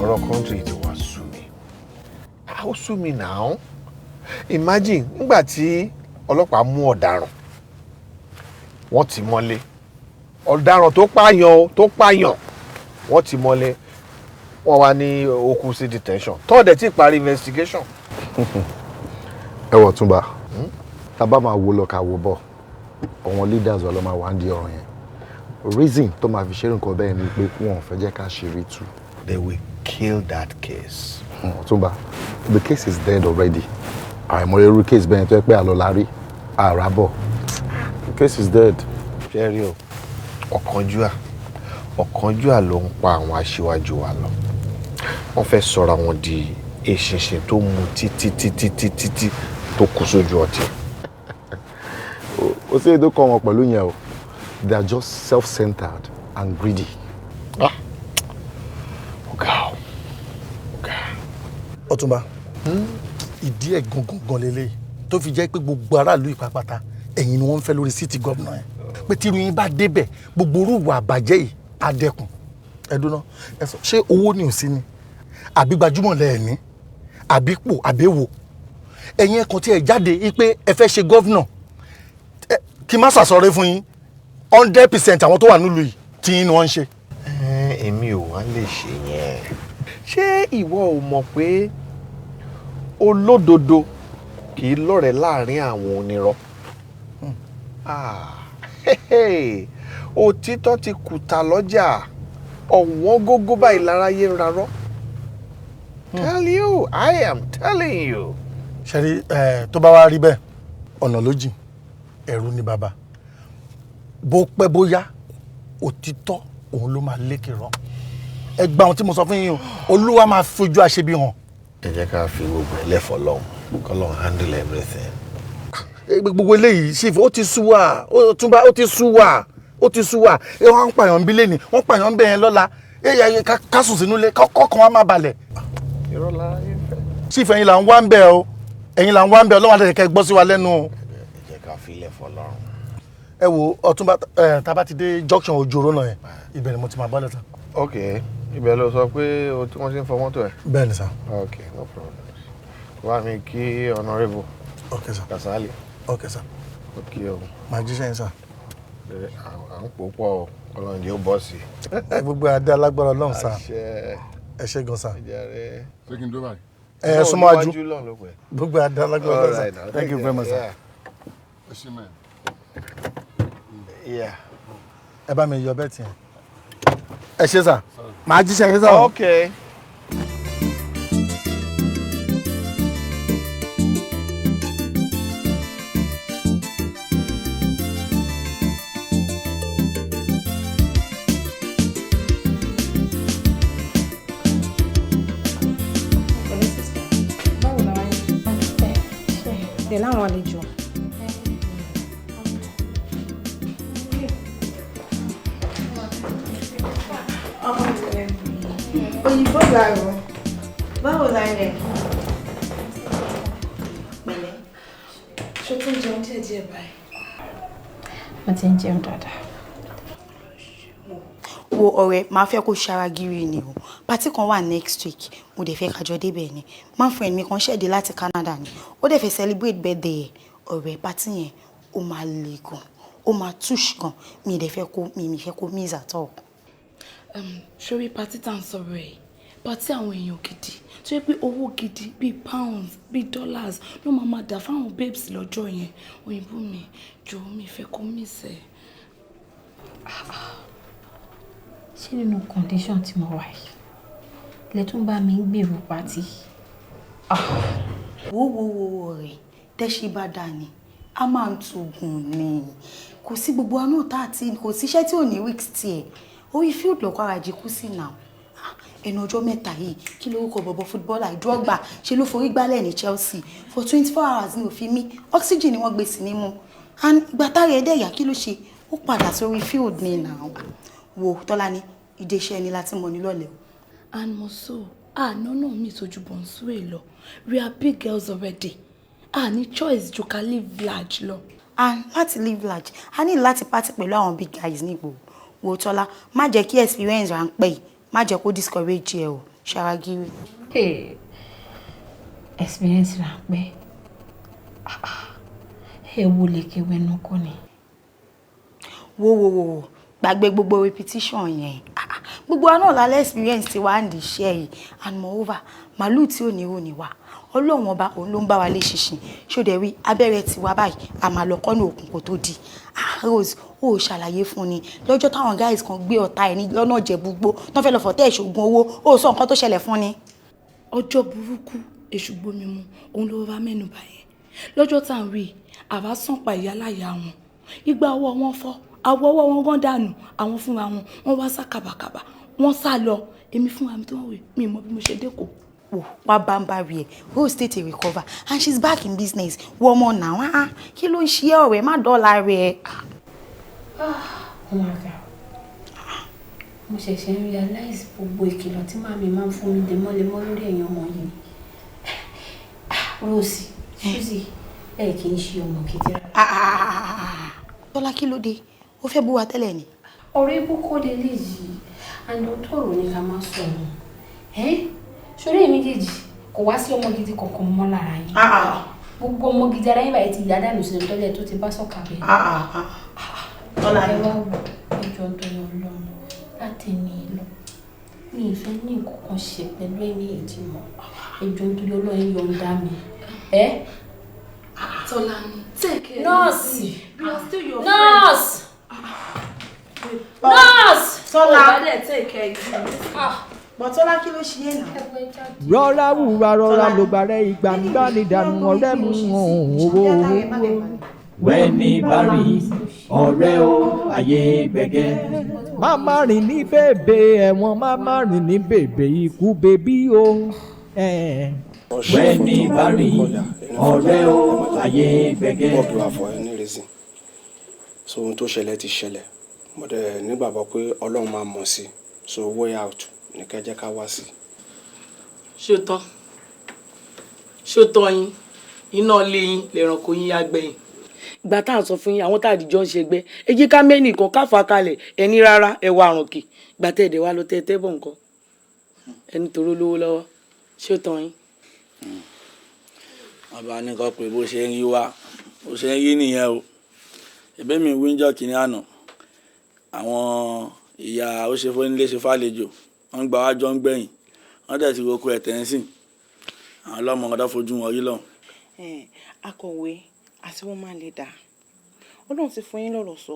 ọ̀rọ̀ country ti wá sú mi. Ó sú mi now. Imagine nígbà tí ọlọ́pàá mú ọ̀daràn, wọ́n ti mọ́lé. Ọ̀daràn tó pààyàn wọ́n ti mọ́lé. Wọ́n wá ní ó kú sí detention. Tọ́ọ̀dẹ̀ tí parí investigation. Ẹ wọ̀ Túnba, tá a bá máa wo lọ ká wo bọ̀, àwọn leaders wa ló máa wá ń di ọ̀rọ̀ yẹn. Reason tó máa fi ṣeré nǹkan bẹ́ẹ̀ ni pé wọn ò fẹ́ jẹ́ ká ṣeré tú. They will kill that case. Ọ̀túnba, the case is dead already. Àìmọye irú case bẹ́ẹ̀ tó yẹ pé àlọ́ la rí, àrà bọ̀. The case is dead. Ṣé rí o, ọ̀kánjúà ló ń pa àwọn aṣíwájú wa lọ. Wọ́n fẹ́ sọra wọn di eṣinṣin tó mu títí títí títí tó kú sójú ọtí. Ó sì èdè kọ́ wọn pẹ̀lú yẹn o. They are just self-centered and greedy. Ah, ọ̀gá o, ọ̀gá. Ọ̀túnba, ìdí ẹ̀ gangan lélẹ̀ tó fi jẹ́ pé gbogbo aráàlú ìpapàtà ẹ̀yin ni wọ́n ń fẹ́ lórí síìtì gómìnà yẹn, pé tírú yín bá débẹ̀ gbogbo orú ìwà àbàjẹ́ yìí á dẹ́kun. Ẹ dúná, ẹ sọ, ṣé owó ni ò sí ni, àbí gbajúmọ̀ lẹ́ẹ̀ní, àbí pò, àbí èwo? Ẹ̀yin ẹ̀kan tí ẹ jáde pé ẹ fẹ́ ṣe gọ́vnà, kí má sàsọ̀rẹ́ fún yín, 100% àwọn tó wà nílùú yìí tí yín ni wọ́n ń ṣe. Èmi ò wá lè ṣe yẹn. Ṣé ìwọ ò mọ̀ pé olódodo kì í lọ́rẹ̀ẹ́ láàrin àwọn onírọ́? Òtítọ́ ti kùtà lọ́jà, ọ̀wọ́n gógó báyìí láráyé ń rarọ́. Tell you, I am telling you. Ṣe rí tó bá wá rí bẹ́ẹ̀, ọ̀nà ló jìn, ẹ̀rù ni bàbá. Bó pẹ́ bóyá òtítọ́ òun ló máa lékè rán. Ẹ gba ohun tí mo sọ fún yín o, Olúwa máa fojú àṣebi hàn. Ẹ jẹ́ ká fi gbogbo ẹ̀ lẹ́fọ̀ọ́ lọ́hùn, k'Ọlọ́run handle everything. Gbogbo eléyìí ṣì ó ti sú wa, Ọ̀túnba, ó ti sú wa, ó ti sú wa. Wọ́n ń pààyàn ń bí lẹ́nìí, wọ́n pààyàn ń bẹ̀ yẹn lọ́la. Ká sùn sínú ilé, kọ́kàn wa má balẹ̀. Irọ́ lára yín fẹ́. Ṣìfẹ́ ẹ̀yin là ń wá ń bẹ̀ o, ẹ̀yin là ń wá ń bẹ̀, Ọlọ́run á dẹ̀ kẹ́ gbọ́ sí wa lẹ́nu o. Ẹ jẹ́ ká fi lẹ́fọ̀ọ́ lọ́rùn. Ẹ wo Ọ̀túnba, tá a bá ti dé junction Ojoro náà yẹn, ibẹ̀ ni mo ti máa bọ́ lẹ́ta. Ok, ibẹ̀ ló sọ pé wọ́n ti ń fọ mọ́tò ẹ̀. Bẹ́ẹ̀ ni sà. Ok, no problem. Wá mi kí honourable. Ok sir. Kasali. Ok sir. Ok o. Màá jíṣẹ́ yín sà. À ń pò pọ̀ o, Ọlọ́run yóò bọ́ sí i. Gbogbo adé alágbára Ọlọ́run sá. Ẹ ṣé gan sá. Ṣé kí n dúró báyìí? Ẹ súnmọ́ ajú. Gbogbo adé alágbára Ọlọ́run sá. Thank you very much sir. Ẹ ṣé mẹ́rin. Ẹ bá mi yọ bẹ́ẹ̀ tiẹ̀. Ẹ ṣé sá. Màá jíṣẹ́ yín sá. Okay. Dẹ̀ láwọn àlejò. Òyìnbó làrọ̀, báwo la rẹ̀? Pẹ̀lẹ́. Ṣé o tún jẹun díẹ̀ díẹ̀ báyìí? Mo ti ń jẹun dáadáa. Wo ọ̀rẹ́, màá fẹ́ kó ṣara gírí ni o. Party kan wà next week, mo dẹ̀ fẹ́ kájọ débẹ̀ ni. Man friend mi kan ṣẹ̀dé láti Canada ni. Ó dẹ̀ fẹ́ celebrate birthday ẹ̀. Ọ̀rẹ́, party yẹn, ó máa le gan, ó máa tush gan. Mi dẹ̀ fẹ́ kó mi fẹ́ kó miss at all. Ṣorí party tá à ń sọ̀rọ̀ ẹ̀, party àwọn èèyàn gidi tó yẹ pé owó gidi bíi pounds bíi dollars ló máa máa dà fáwọn babes lọ́jọ́ yẹn. Òyìnbó mi, jọ̀ọ́ mi fẹ́ kó miss ẹ̀. Ṣé nínú condition tí mo wà yìí lẹ tún bá mi ń gbèrò party? Wo wo wo ọ̀rẹ́, tẹ́ṣí bá dà ní, a máa ń tugun ni. Kò sí gbogbo wa náà tá àti kò síṣẹ́ tí ò ní weeks tiẹ̀. Orí field lọ́kọ́ ara jí kú sí náà. Ẹnu ọjọ́ mẹ́ta yìí, kí lórúkọ bọ̀bọ̀ footballer Drogba ṣe ló forí gbálẹ̀ ní Chelsea for 24 hours ní òfin mi, oxygen ni wọ́n gbé sí nímú. And ìgbà tára ẹ̀ dẹ̀ yá, kí ló ṣe? Ó padà sórí field ni náà. Wo Tọ́lání, ìdè iṣẹ́ ẹni láti mọ̀ ní lọ́lẹ̀ o. And mo so, àná náà mi ìtọ́jú bọ̀nsúwè lọ. We are big girls already. A ní choice ju ká live large lọ. And láti live large, a ní láti party pẹ̀lú àwọn big guys ní ìgboro. Wo Tọ́lá, má jẹ́ kí experience ráńpẹ́ yìí, má jẹ́ kó discourage ẹ o, ṣaragírí. Experience ráńpẹ́? Ẹ wo lè kéwẹ́ nu kọ́ ni. Wo wo wo, gbàgbé gbogbo repetition yẹn. Gbogbo wa náà lálẹ́ experience ti wá ń di iṣẹ́ yìí. And moreover, màálù tí ò ní rò ní wa. Ọlọ́run ọba òun ló ń bá wa lé ṣinṣin. Ṣó dẹ̀ rí abẹ́rẹ́ tiwa báyìí, a máa lọ kọ́nà òkun kò tó di. Rose, ó ṣàlàyé fún ni lọ́jọ́ táwọn guys kan gbé ọ̀tá ẹ̀ ní lọ́nà Ìjẹ̀bú-Igbó tó fẹ́ lọ fọ̀tẹ́ ìṣògùn owó, ó sọ nǹkan tó ṣẹlẹ̀ fún ni. Ọjọ́ burúkú èṣù gbomi mu, òun ló bá mẹ́nu bà yẹn. Lọ́jọ́ tá à ń rí, àwa sàn pa ìyáláyà wọn. Ìgbà ọwọ́ wọn fọ́, àwọ̀ ọwọ́ wọn gan dànù, àwọn fúnra wọn, wọ́n wá sá kàbàkàbà, wọ́n sá lọ. Èmi fúnra mi tó wọ́n wí, mi mọ bí mo ṣe dẹ́kọ̀ọ́. Wò wá bá ń bá rí ẹ, Rose tètè recover and she's back in business. Wọ́n ọmọ náà, kí ló ń ṣe ọ̀rẹ́, má dọ́là rẹ̀. Oh my God. Mo ṣẹ̀ṣẹ̀ ń realize gbogbo ìkìlọ̀ tí màmí máa ń fún mi lemọ́lemọ́ lórí ẹ̀yin ọmọ yìí. Rose, Suzy, ẹ kì í ṣe ọmọ gidi rárá. Tọ́lá, kí ló dé? Ó fẹ́ bú wa tẹ́lẹ̀ ni. Ọ̀rẹ́ ibú kọ́ lélẹ̀ yìí, àná tó rò ní ká máa sọ ọ̀hún. Ṣorí èmi méjèèjì kò wá sí ọmọ gidi kankan mọ́ lára yín. Gbogbo ọmọ gidi ara yín báyìí ti yá dànù sínú tọ́lẹ̀ tó ti bá sọ̀kà bẹ́ẹ̀. Tọ́lá ẹ wá wò, ẹjọ́ ń tọyọ Ọlọ́run láti ní lọ. Mi ì fẹ́ ní nǹkan kan ṣe pẹ̀lú ẹ̀mí èjì mọ́. Ẹjọ́ ń torí Ọlọ́run yọ̀ǹda mi. Tọ́lá ni, take care. Nọ́ọ̀sì. We are still your Nọ́ọ̀sì. Nọ́ọ̀sì. Tọ́lá. Ó bá dẹ̀ take care. Bọ̀ Tọ́lá, kí ló ṣe é náà? Rọra wùwà, rọra ló gbà rẹ, ìgbà ń gbà ní dànù ọ̀rẹ́ mu owó owó. Wẹ́ni bá rí ọ̀rẹ́ o, ayé gbẹ̀gẹ́. Má má rìn ní bèbè ẹ̀wọ̀n, má má rìn ní bèbè ikú bèbí o. Wẹ́ni bá rí ọ̀rẹ́ o, ayé gbẹ̀gẹ́. Work wa for any reason. So ohun tó ṣẹlẹ̀ ti ṣẹlẹ̀. Mo dẹ̀ nígbàgbọ́ pé Ọlọ́run máa mọ̀ sí. So way out ní kẹ́ jẹ́ ká wá sí. Ṣó tán? Ṣó tán yín? Iná ilé yín lẹ̀rànkò yín yá gbẹ̀yìn. Ìgbà tá à ń sọ fún yín, àwọn tá à dìjọ ń ṣẹgbẹ́, ẹ jẹ́ ká mẹ́nì kan ká fà á kalẹ̀, ẹni rárá, ẹ wá àrùn kì. Ìgbà tẹ́ ẹ̀dẹ̀ wá lọ tẹ́ tẹ́ bọ̀ nǹkan. Ẹni toró lówó lọ́wọ́. Ṣó tán yín? Bàbá ní kọ́ pé bó ṣe ń yí wá, bó ṣe ń yí nìyẹn o. Ẹ̀bẹ̀ mi wíńjọ́ kìíní àná. Àwọn ìyá ó ṣe fún nílé ṣe fàlejò, wọ́n ń gba wájọ́ ń gbẹ̀yìn, wọ́n dẹ̀ ti roko ẹ̀tẹ̀ ń sìn. Àwọn ọlọ́mọ ọ̀dọ́ fojú wọn rí lọ́hùn. Akọ̀wé àti woman leader, Ọlọ́run ti fún yín lọ́rọ̀ sọ,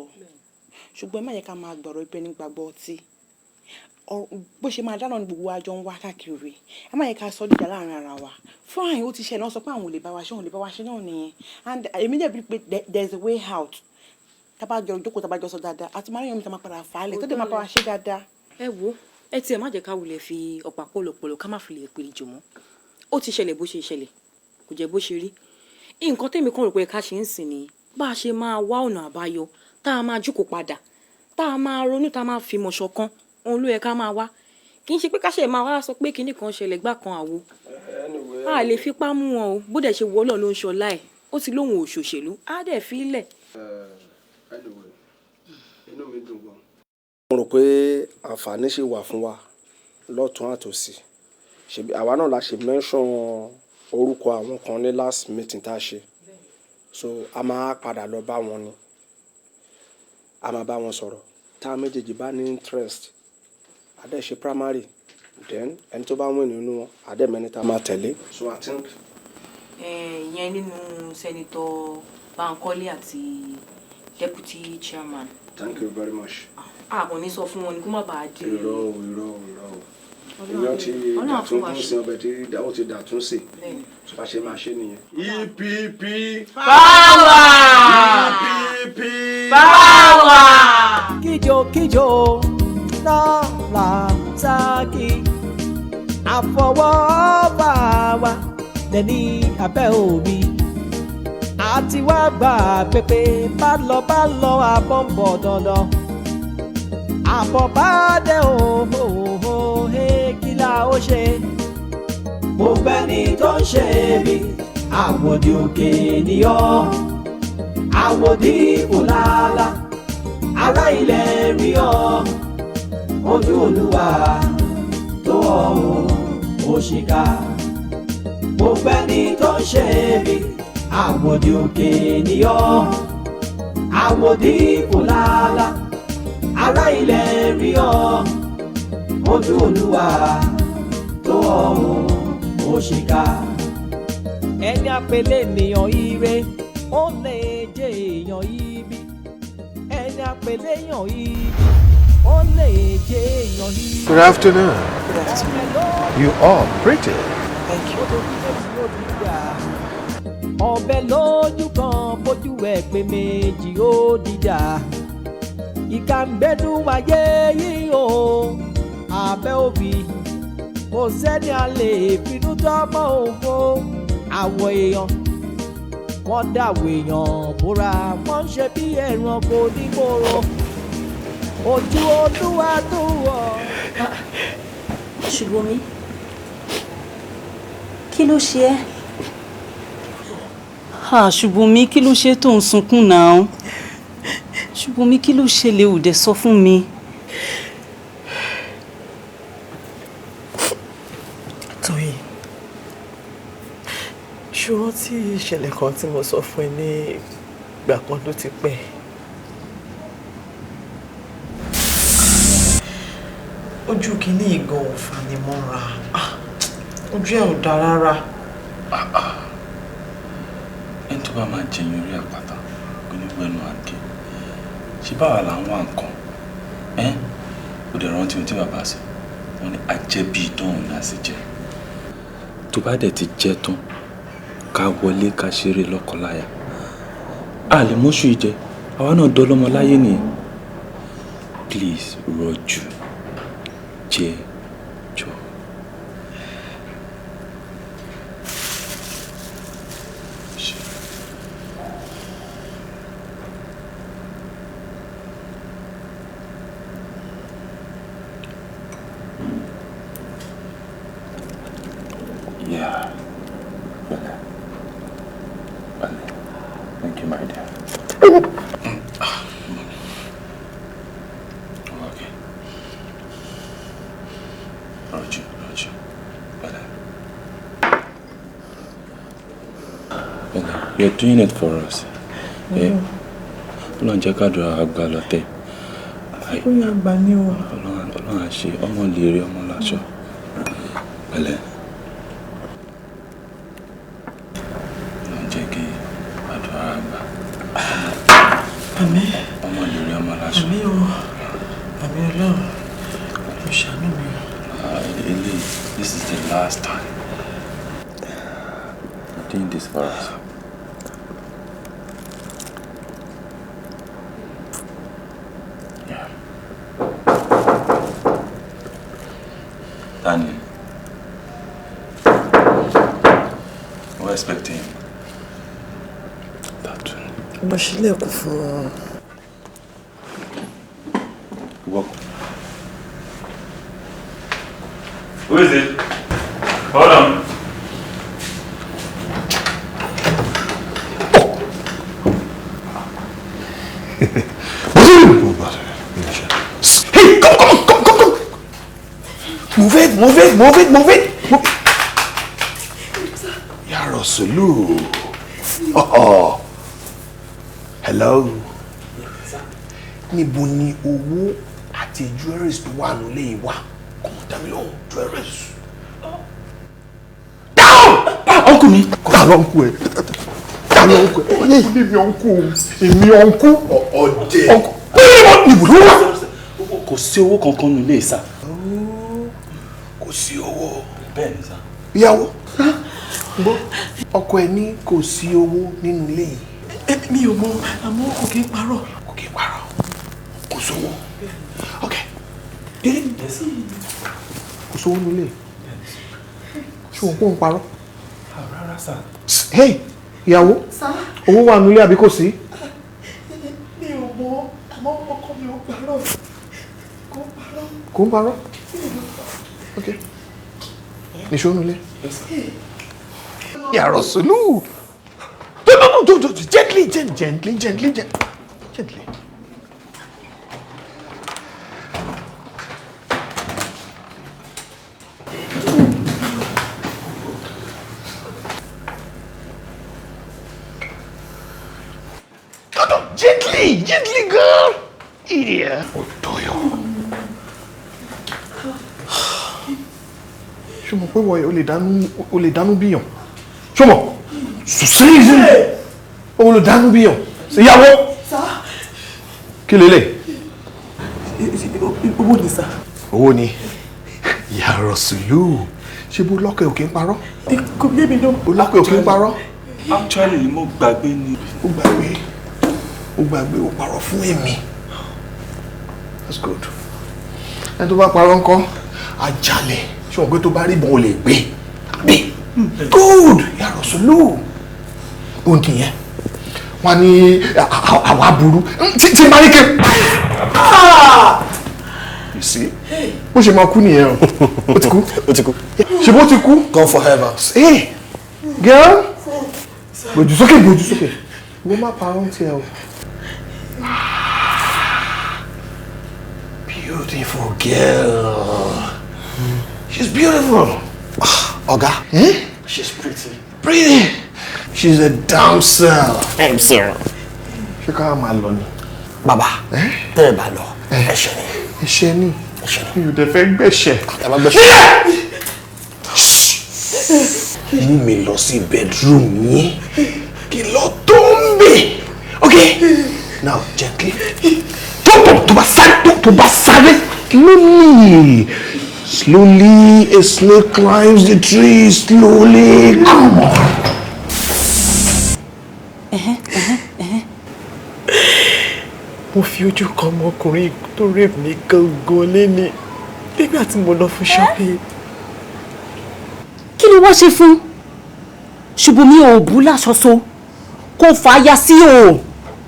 ṣùgbọ́n ẹ má yẹ ká máa gbọ̀rọ̀ ibẹ̀ ní gbàgbọ́ ọtí. Bó ṣe máa dáná ní gbogbo àjọ ń wá káàkiri, ẹ má yẹ ká sọ díjà láàrin ara wa. Fine, ó ti ṣe náà sọ pé àwọn ò lè bá wa ṣe, òun lè bá wa ṣe náà nìyẹn. And èmi dẹ̀ bí pé there is a way out. Tábàjọ jókòó, tábàjọ sọ dáadáa, àti máa ń yan mi tá máa padà fà á lẹ̀ tó dé máa bá wa ṣe dáadáa. Ẹ wo, ẹ tiẹ̀ má jẹ́ ká wulẹ̀ fi ọ̀pá pọ̀lọpọ̀lọ ká má fi lè pèrè jò mọ́. Ó ti ṣẹlẹ̀ bó ṣe ṣẹlẹ̀, kò jẹ́ bó ṣe rí. Nǹkan tèmi kàn rò pé ká ṣe ń sìn ni bá a ṣe máa wá ọ̀nà àbáyọ, tá a máa jókòó padà, tá a máa ronú, tá a máa fìmọ̀ ṣọ̀kan, òun ló yẹ ká máa wá. Kì í ṣe pé ká ṣe máa wá sọ pé kinní kan ṣẹlẹ̀ gbá kan àwo. A lè fipá mú wọn o, bó dẹ̀ ṣe wọ́ Ọlọ́run ló ń ṣọlá ẹ̀, ó ti lóhùn òṣòṣèlú, á dẹ̀ fi í lẹ̀. Anyway, inú mi dùn gan. Mo rò pé àǹfààní ṣì wà fún wa lọ́tùn àtòsì. Ṣebí àwa náà la ṣe mention orúkọ àwọn kan ní last meeting tá a ṣe. So a máa padà lọ bá wọn ni. A máa bá wọn sọ̀rọ̀. Tá a méjèèjì bá ní interest, a dẹ̀ ṣe primary, then ẹni tó bá win nínú wọn, a dẹ̀ mẹ́ni tá a máa tẹ̀lé. So I think. Ìyẹn nínú Senator Bankole àti Deputy Chairman. Thank you very much. A kò ní sọ fún wọn ni kó má bàa di. Irọ́ o, irọ́ o, irọ́ o. Iyán ti dàtún kún sí ọbẹ̀ tí ó ti dàtún sí. Bá ṣe máa ṣe nìyẹn. EPP. Power! EPP. Power! Kíjo kíjo náà là ń sákì, àfọwọ́bà wa lẹ́ni abẹ́ òbí àti wá gbà pépé bá lọ bá lọ àbọ̀ ń bọ̀ dandan àbọ̀ bá dé òhòhò kí la ó ṣe. Gbogbo ẹni tó ń ṣe bí àwòdì òkè nìyọ́, àwòdì òlàlà ará ilẹ̀ rí ọ, ojú Olúwa tó ọ òṣìkà. Gbogbo ẹni tó ń ṣe bí àwòdì òkè nìyọ́, àwòdì òlàlà ará ilẹ̀ rí ọ, ojú Olúwa tó ọ òṣìkà. Ẹni àpèlé ènìyàn ire ó lè jẹ́ èèyàn ibi, ẹni àpèlé èèyàn ibi ó lè jẹ́ èèyàn ibi. Good afternoon. Good afternoon. You are pretty. Thank you. Ọbẹ̀ lójú kan bójú ẹ̀ pé méjì ó dìjà, ìka ń gbẹ́nu wáyé yìí o, abẹ́ òbí kò sẹ́ni a lè finú tọ́mọ́ òfo. Àwọ̀ èèyàn wọ́n dàwọ̀ èèyàn bóra, wọ́n ń ṣe bí ẹranko nígboro, ojú Olúwa tó wọ̀. Ṣùgbọ́n mi, kí ló ṣe ẹ́? Ṣùgbọ́n mi, kí ló ṣe tó ń sunkún náà? Ṣùgbọ́n mi, kí ló ṣẹlẹ̀? Ò dẹ̀ sọ fún mi. Tóyìn, ṣó rántí ìṣẹ̀lẹ̀ kan tí mo sọ fún ẹ ní ìgbà kan tó ti pẹ́? Ojú kìíní ìgan ò fanimọ́ra, ojú ẹ̀ ò dáa rárá. Ẹni tó bá máa jẹyàn orí àpáta kò ní wẹnu àgé. Ṣé báwa là ń wá nǹkan ẹ́? Kò dẹ̀ rántí ohun tí bàbá sọ, wọ́n ní ajẹ́bí ìdánwò ní àṣejẹ. Tó bá dẹ̀ ti jẹ́ tán, ká wọlé ká ṣeré lọ́kọláya. A lè mọ́ṣú ìjẹ, àwa náà dọ́lọ́mọ láyé nìyẹn. Please, rọ̀jù jẹ jọ. Yeah. Pẹ̀lẹ́. Pẹ̀lẹ́. Thank you, my dear. Okay. Rọ̀jù, rọ̀jù. Pẹ̀lẹ́. Pẹ̀lẹ́. You're doing it for us. Yeah. Ọlọ́run jẹ́ kádùrá àgbà lọ́tẹ̀. Ó yà gbà ní o. Ọlọ́run á ṣe ọmọ lèrè ọmọ láṣọ. Pẹ̀lẹ́. Ọlọ́run jẹ́ kí àdúrà gbà. Àmín. Ọmọ lèrè ọmọ láṣọ. Àmín o. Àmín Ọlọ́run. Mo ṣàánú mi o. Eléyìí, this is the last time. You're doing this for us. Yeah. Danny, we're expecting him. Mo ṣílẹ̀kùn fún wọn. Welcome. Who is it? Hold on. Hey, come, come, come, come, come. Move it, move it, move it, move it. Move. Ya Rasulu. Oh, hello. Níbo ni owó àti jewelries tó wà nílé yìí wà? Kò mọ̀ dá mi lóhùn, jewelries. Down! Uncle mi. Ta ló ń kú ẹ? Ta ló ń kú ẹ? Ní mi ọ̀nkú, èmi ọ̀nkú. Ọ̀dẹ̀. Níbo ló wà? Kò sí owó kankan nílé sà. Kò sí owó. Bẹ́ẹ̀ ni sà. Ìyàwó. Ọkọ ẹ ní kò sí owó nínú ilé yìí. Mi ò mọ, àmọ́ kò kí ń parọ́. Kò kí ń parọ́. Kò sówó. Ok. Délé. Kò sówó nínú ilé. Ṣé òun kò ń parọ́? Rárá sà. Hey, ìyàwó. Owó wà nílé àbí kò sí? Mi ò mọ, àmọ́ ọkọ mi ò parọ́. Kò ń parọ́. Kò ń parọ́? Ok. Nìṣó nílé. Ya Rasulu. No, no, no, no, gently, gently, gently, gently. No, no, gently, gently, girl. Idiot. Otoyo. Ṣé mo pé wọ́n o lè dánú bíyàn? Ṣé mo? Sùsẹ́yìn o lè dánú bíyàn. Ìyàwó. Kí lélẹ̀? Owó ni sà. Owó ni. Ya Rasulu. Ṣé bó lọ́kẹ̀ òkè ń parọ́? Kò yé mi náà. Ó lọ́kẹ̀ òkè ń parọ́? Actually, mo gbàgbé ni. Ó gbàgbé. Ó gbàgbé ó parọ́ fún èmi. That's good. Ẹni tó bá parọ́ ńkọ́, àjálẹ̀. Ṣé o pé tó bá rí ìbọn o lè gbé? Àbí? Good! Ya Rasulu. Ó nìyẹn. Wọ́n ní àwa burú. Tí máa ní ké. You see? Bó ṣe máa kú nìyẹn o. Ó ti kú. Ó ti kú. Ṣé bó ti kú? Gone forever. Hey! Girl! Gbójú sókè, gbójú sókè. Wọ́n má parọ́ ń tiẹ̀ o. Beautiful girl. She's beautiful. Ọ̀gá. Eh? She's pretty. Pretty. She's a damsel. Damsel. Ṣé ká máa lọ ni? Bàbá, tẹ́ ẹ bá lọ, ẹ̀ṣẹ̀ ni. Ẹ̀ṣẹ̀ ni. Mi ò dẹ̀ fẹ́ gbẹ̀ṣẹ̀. Ẹ má gbẹ̀ṣẹ̀. Mú mi lọ sí bedroom yín. Kí lọ tó ń bè. Okay? Now gently. Tó bá sáré, tó bá sáré. Slowly. Slowly, a snake climbs the tree. Slowly. Come on. Mo fi ojú kan ọmọkùnrin tó rape mi gangan léni nígbà tí mo lọ fún shopping. Kí ni wọ́n ṣe fún? Ṣùbọ́mi ò bú láṣọṣo kó fà á ya sí o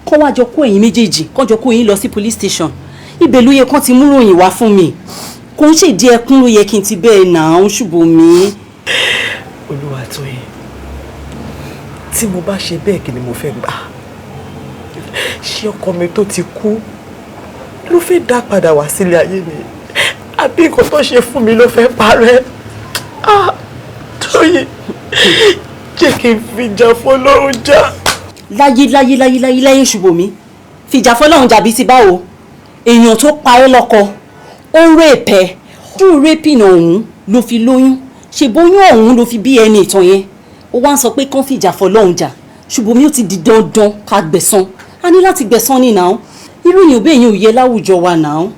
kó wá jọ kó ẹ̀yin méjèèjì kó jọ kó yín lọ sí police station. Ibẹ̀ ló yẹ kán ti mú ròyìn wá fún mi. Kò ń ṣèdí ẹkún ló yẹ kí n ti bẹ́ẹ̀ nà án Ṣùbọ́mi. Olúwatóyìn, tí mo bá ṣe bẹ́ẹ̀ kí ni mo fẹ́ gbà? Ṣé ọkọ mi tó ti kú ló fẹ́ dá padà wá sílé ayé mi? Àbí nǹkan tó ṣe fún mi ló fẹ́ parẹ́? Ah, Tóyìn, jẹ́ kí n fìjà fọlọ́run jà. Láyé láyé láyé láyé láyé Ṣùbọ́mi, fìjà fọlọ́run jà bíi ti báwo? Èèyàn tó pa ẹ́ lọ́kọ, ó rape ẹ́, through raping ọ̀hún ló fi lóyún, ṣe bóyún ọ̀hún ló fi bí ẹni ìtàn yẹn. Ó wá ń sọ pé kán fìjà fọlọ́hún jà. Ṣùbọ́mi, ó ti di dandan ká gbẹ̀san. A ní láti gbẹ̀san ní náà. Irú èèyàn bẹ́ẹ̀ yẹn ò yẹ láwùjọ wa náà.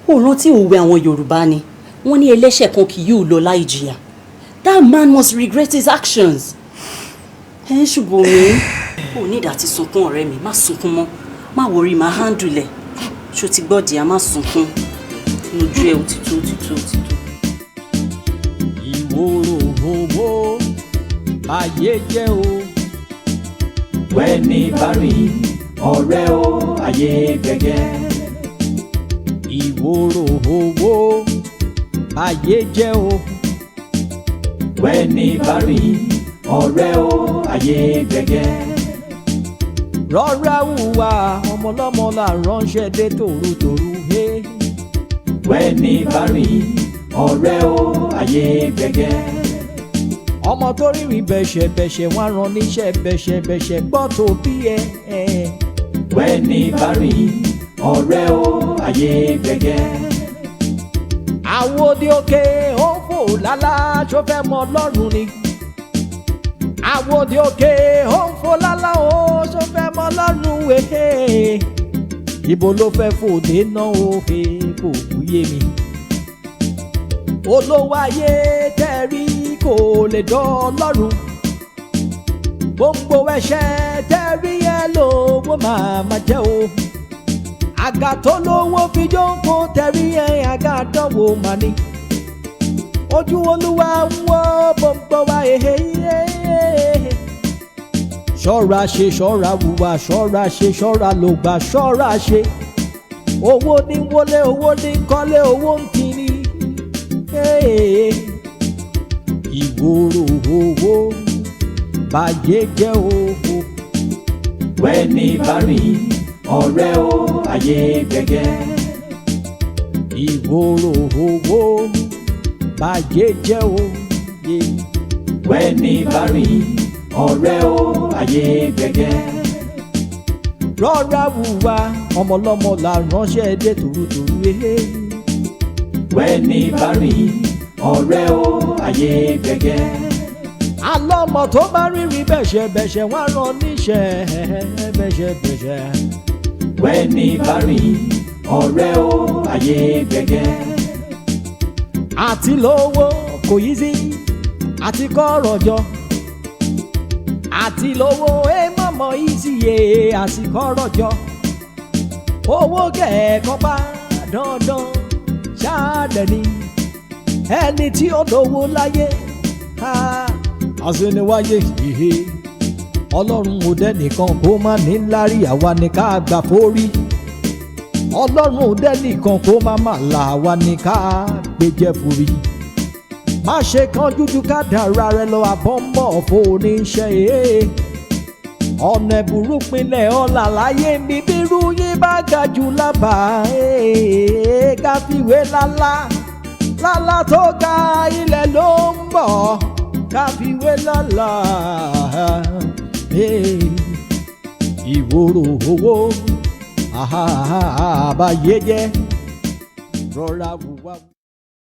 Ó rántí òwe àwọn Yorùbá ni, wọ́n ní ẹlẹ́ṣẹ̀ kan kì yóò lọ láì jìyà. That man must regret his actions. Ẹ ń Ṣùbọ́mi, ò ní ìdá tí sunkún. Ọ̀rẹ́ mi, má sunkún mọ́, má worry, má handle ẹ̀. Ṣó ti gbọ́ di a? Má sunkún lójú ẹ̀. Ó ti tó, ó ti tó, ó ti tó. Ìwòrò owó ayé jẹ́ o. Wẹ́ni bá rìn ọ̀rẹ́ o, ayé gbẹ̀gẹ́. Ìwòrò owó ayé jẹ́ o. Wẹ́ni bá rìn ọ̀rẹ́ o, ayé gbẹ̀gẹ́. Rọra hùwà ọmọlọ́mọ là ránṣẹ́ dé tòrutòru he. Wẹ́ni bá rìn ọ̀rẹ́ o, ayé gbẹ̀gẹ́. Ọmọ tó rìnrìn bẹ̀ṣẹ̀bẹ̀ṣẹ̀, wọ́n rán níṣẹ́ bẹ̀ṣẹ̀bẹ̀ṣẹ̀, gbọ́ tó bí ẹ. Wẹ́ni bá rìn ọ̀rẹ́ o, ayé gbẹ̀gẹ́. Àwòdì òkè ó ń fò lálá, ṣó fẹ́ mọ Ọlọ́run ni? Àwòdì òkè ó ń fò lálá ó, ṣó fẹ́ mọ Ọlọ́run wèé? Ibo ló fẹ́ fòdé náà ó he? Kò kú yé mi. Olówó ayé tẹ́rí kò lè dán Ọlọ́run. Gbogbo ẹ̀ṣẹ̀ tẹ́rí ẹ lówó máa ma jẹ́ o. Àga tó lówó fi jókòó tẹ́rí ẹ, àga àdánwò mà ní. Ojú Olúwa ń wọ́ gbogbo wa ehe. Ṣọ́ra ṣe, ṣọ́ra wùwà, ṣọ́ra ṣe, ṣọ́ra ló gbà, ṣọ́ra ṣe. Owó ní wọlé, owó ní kọ́lé, owó ń kiri. Ìwòrò owó báyé jẹ́ owó. Wẹ́ni bá rìn ọ̀rẹ́ o, ayé gbẹ̀gẹ́. Ìwòrò owó báyé jẹ́ o. Wẹ́ni bá rìn ọ̀rẹ́ o, ayé gbẹ̀gẹ́. Rọra wùwà ọmọlọ́mọ là ránṣẹ́ dé tòrutòru ehe. Wẹ́ni bá rìn ọ̀rẹ́ o, ayé gbẹ̀gẹ́. Alọ́mọ tó bá rírì bẹ̀ṣẹ̀bẹ̀ṣẹ̀, wọ́n rán níṣẹ́ bẹ̀ṣẹ̀bẹ̀ṣẹ̀. Wẹ́ni bá rìn ọ̀rẹ́ o, ayé gbẹ̀gẹ́. Àti lówó kò yí sí, àti kọ́rọ̀ jọ. Àti lówó ẹ mọ̀mọ́ yìí sí yé, àti kọ́rọ̀ jọ. Owó kẹ̀kọ́ bá dandan ṣáàdẹ̀ ni ẹni tí ó lówó láyé àṣeniwáyé ìhe. Ọlọ́run ò dẹ́nìkan kó má ní lárí, àwa ni ká gbà forí. Ọlọ́run ò dẹ́nìkan kó má má là, àwa ni ká gbéjẹ́ forí. Má ṣe kan jújú ká dára rẹ lọ, àbọ̀ ń bọ̀ fún oníṣẹ́ ee. Ọ̀nà ẹ̀bùrú pinlẹ̀ ọ̀là láyé mi, bírú yín bá ga jù lábàá ee, ká fìwé lálá lálá tó ga, ilẹ̀ ló ń bọ̀, ká fìwé lálá ee. Ìwòrò owó àbáyé jẹ́, rọra wùwà.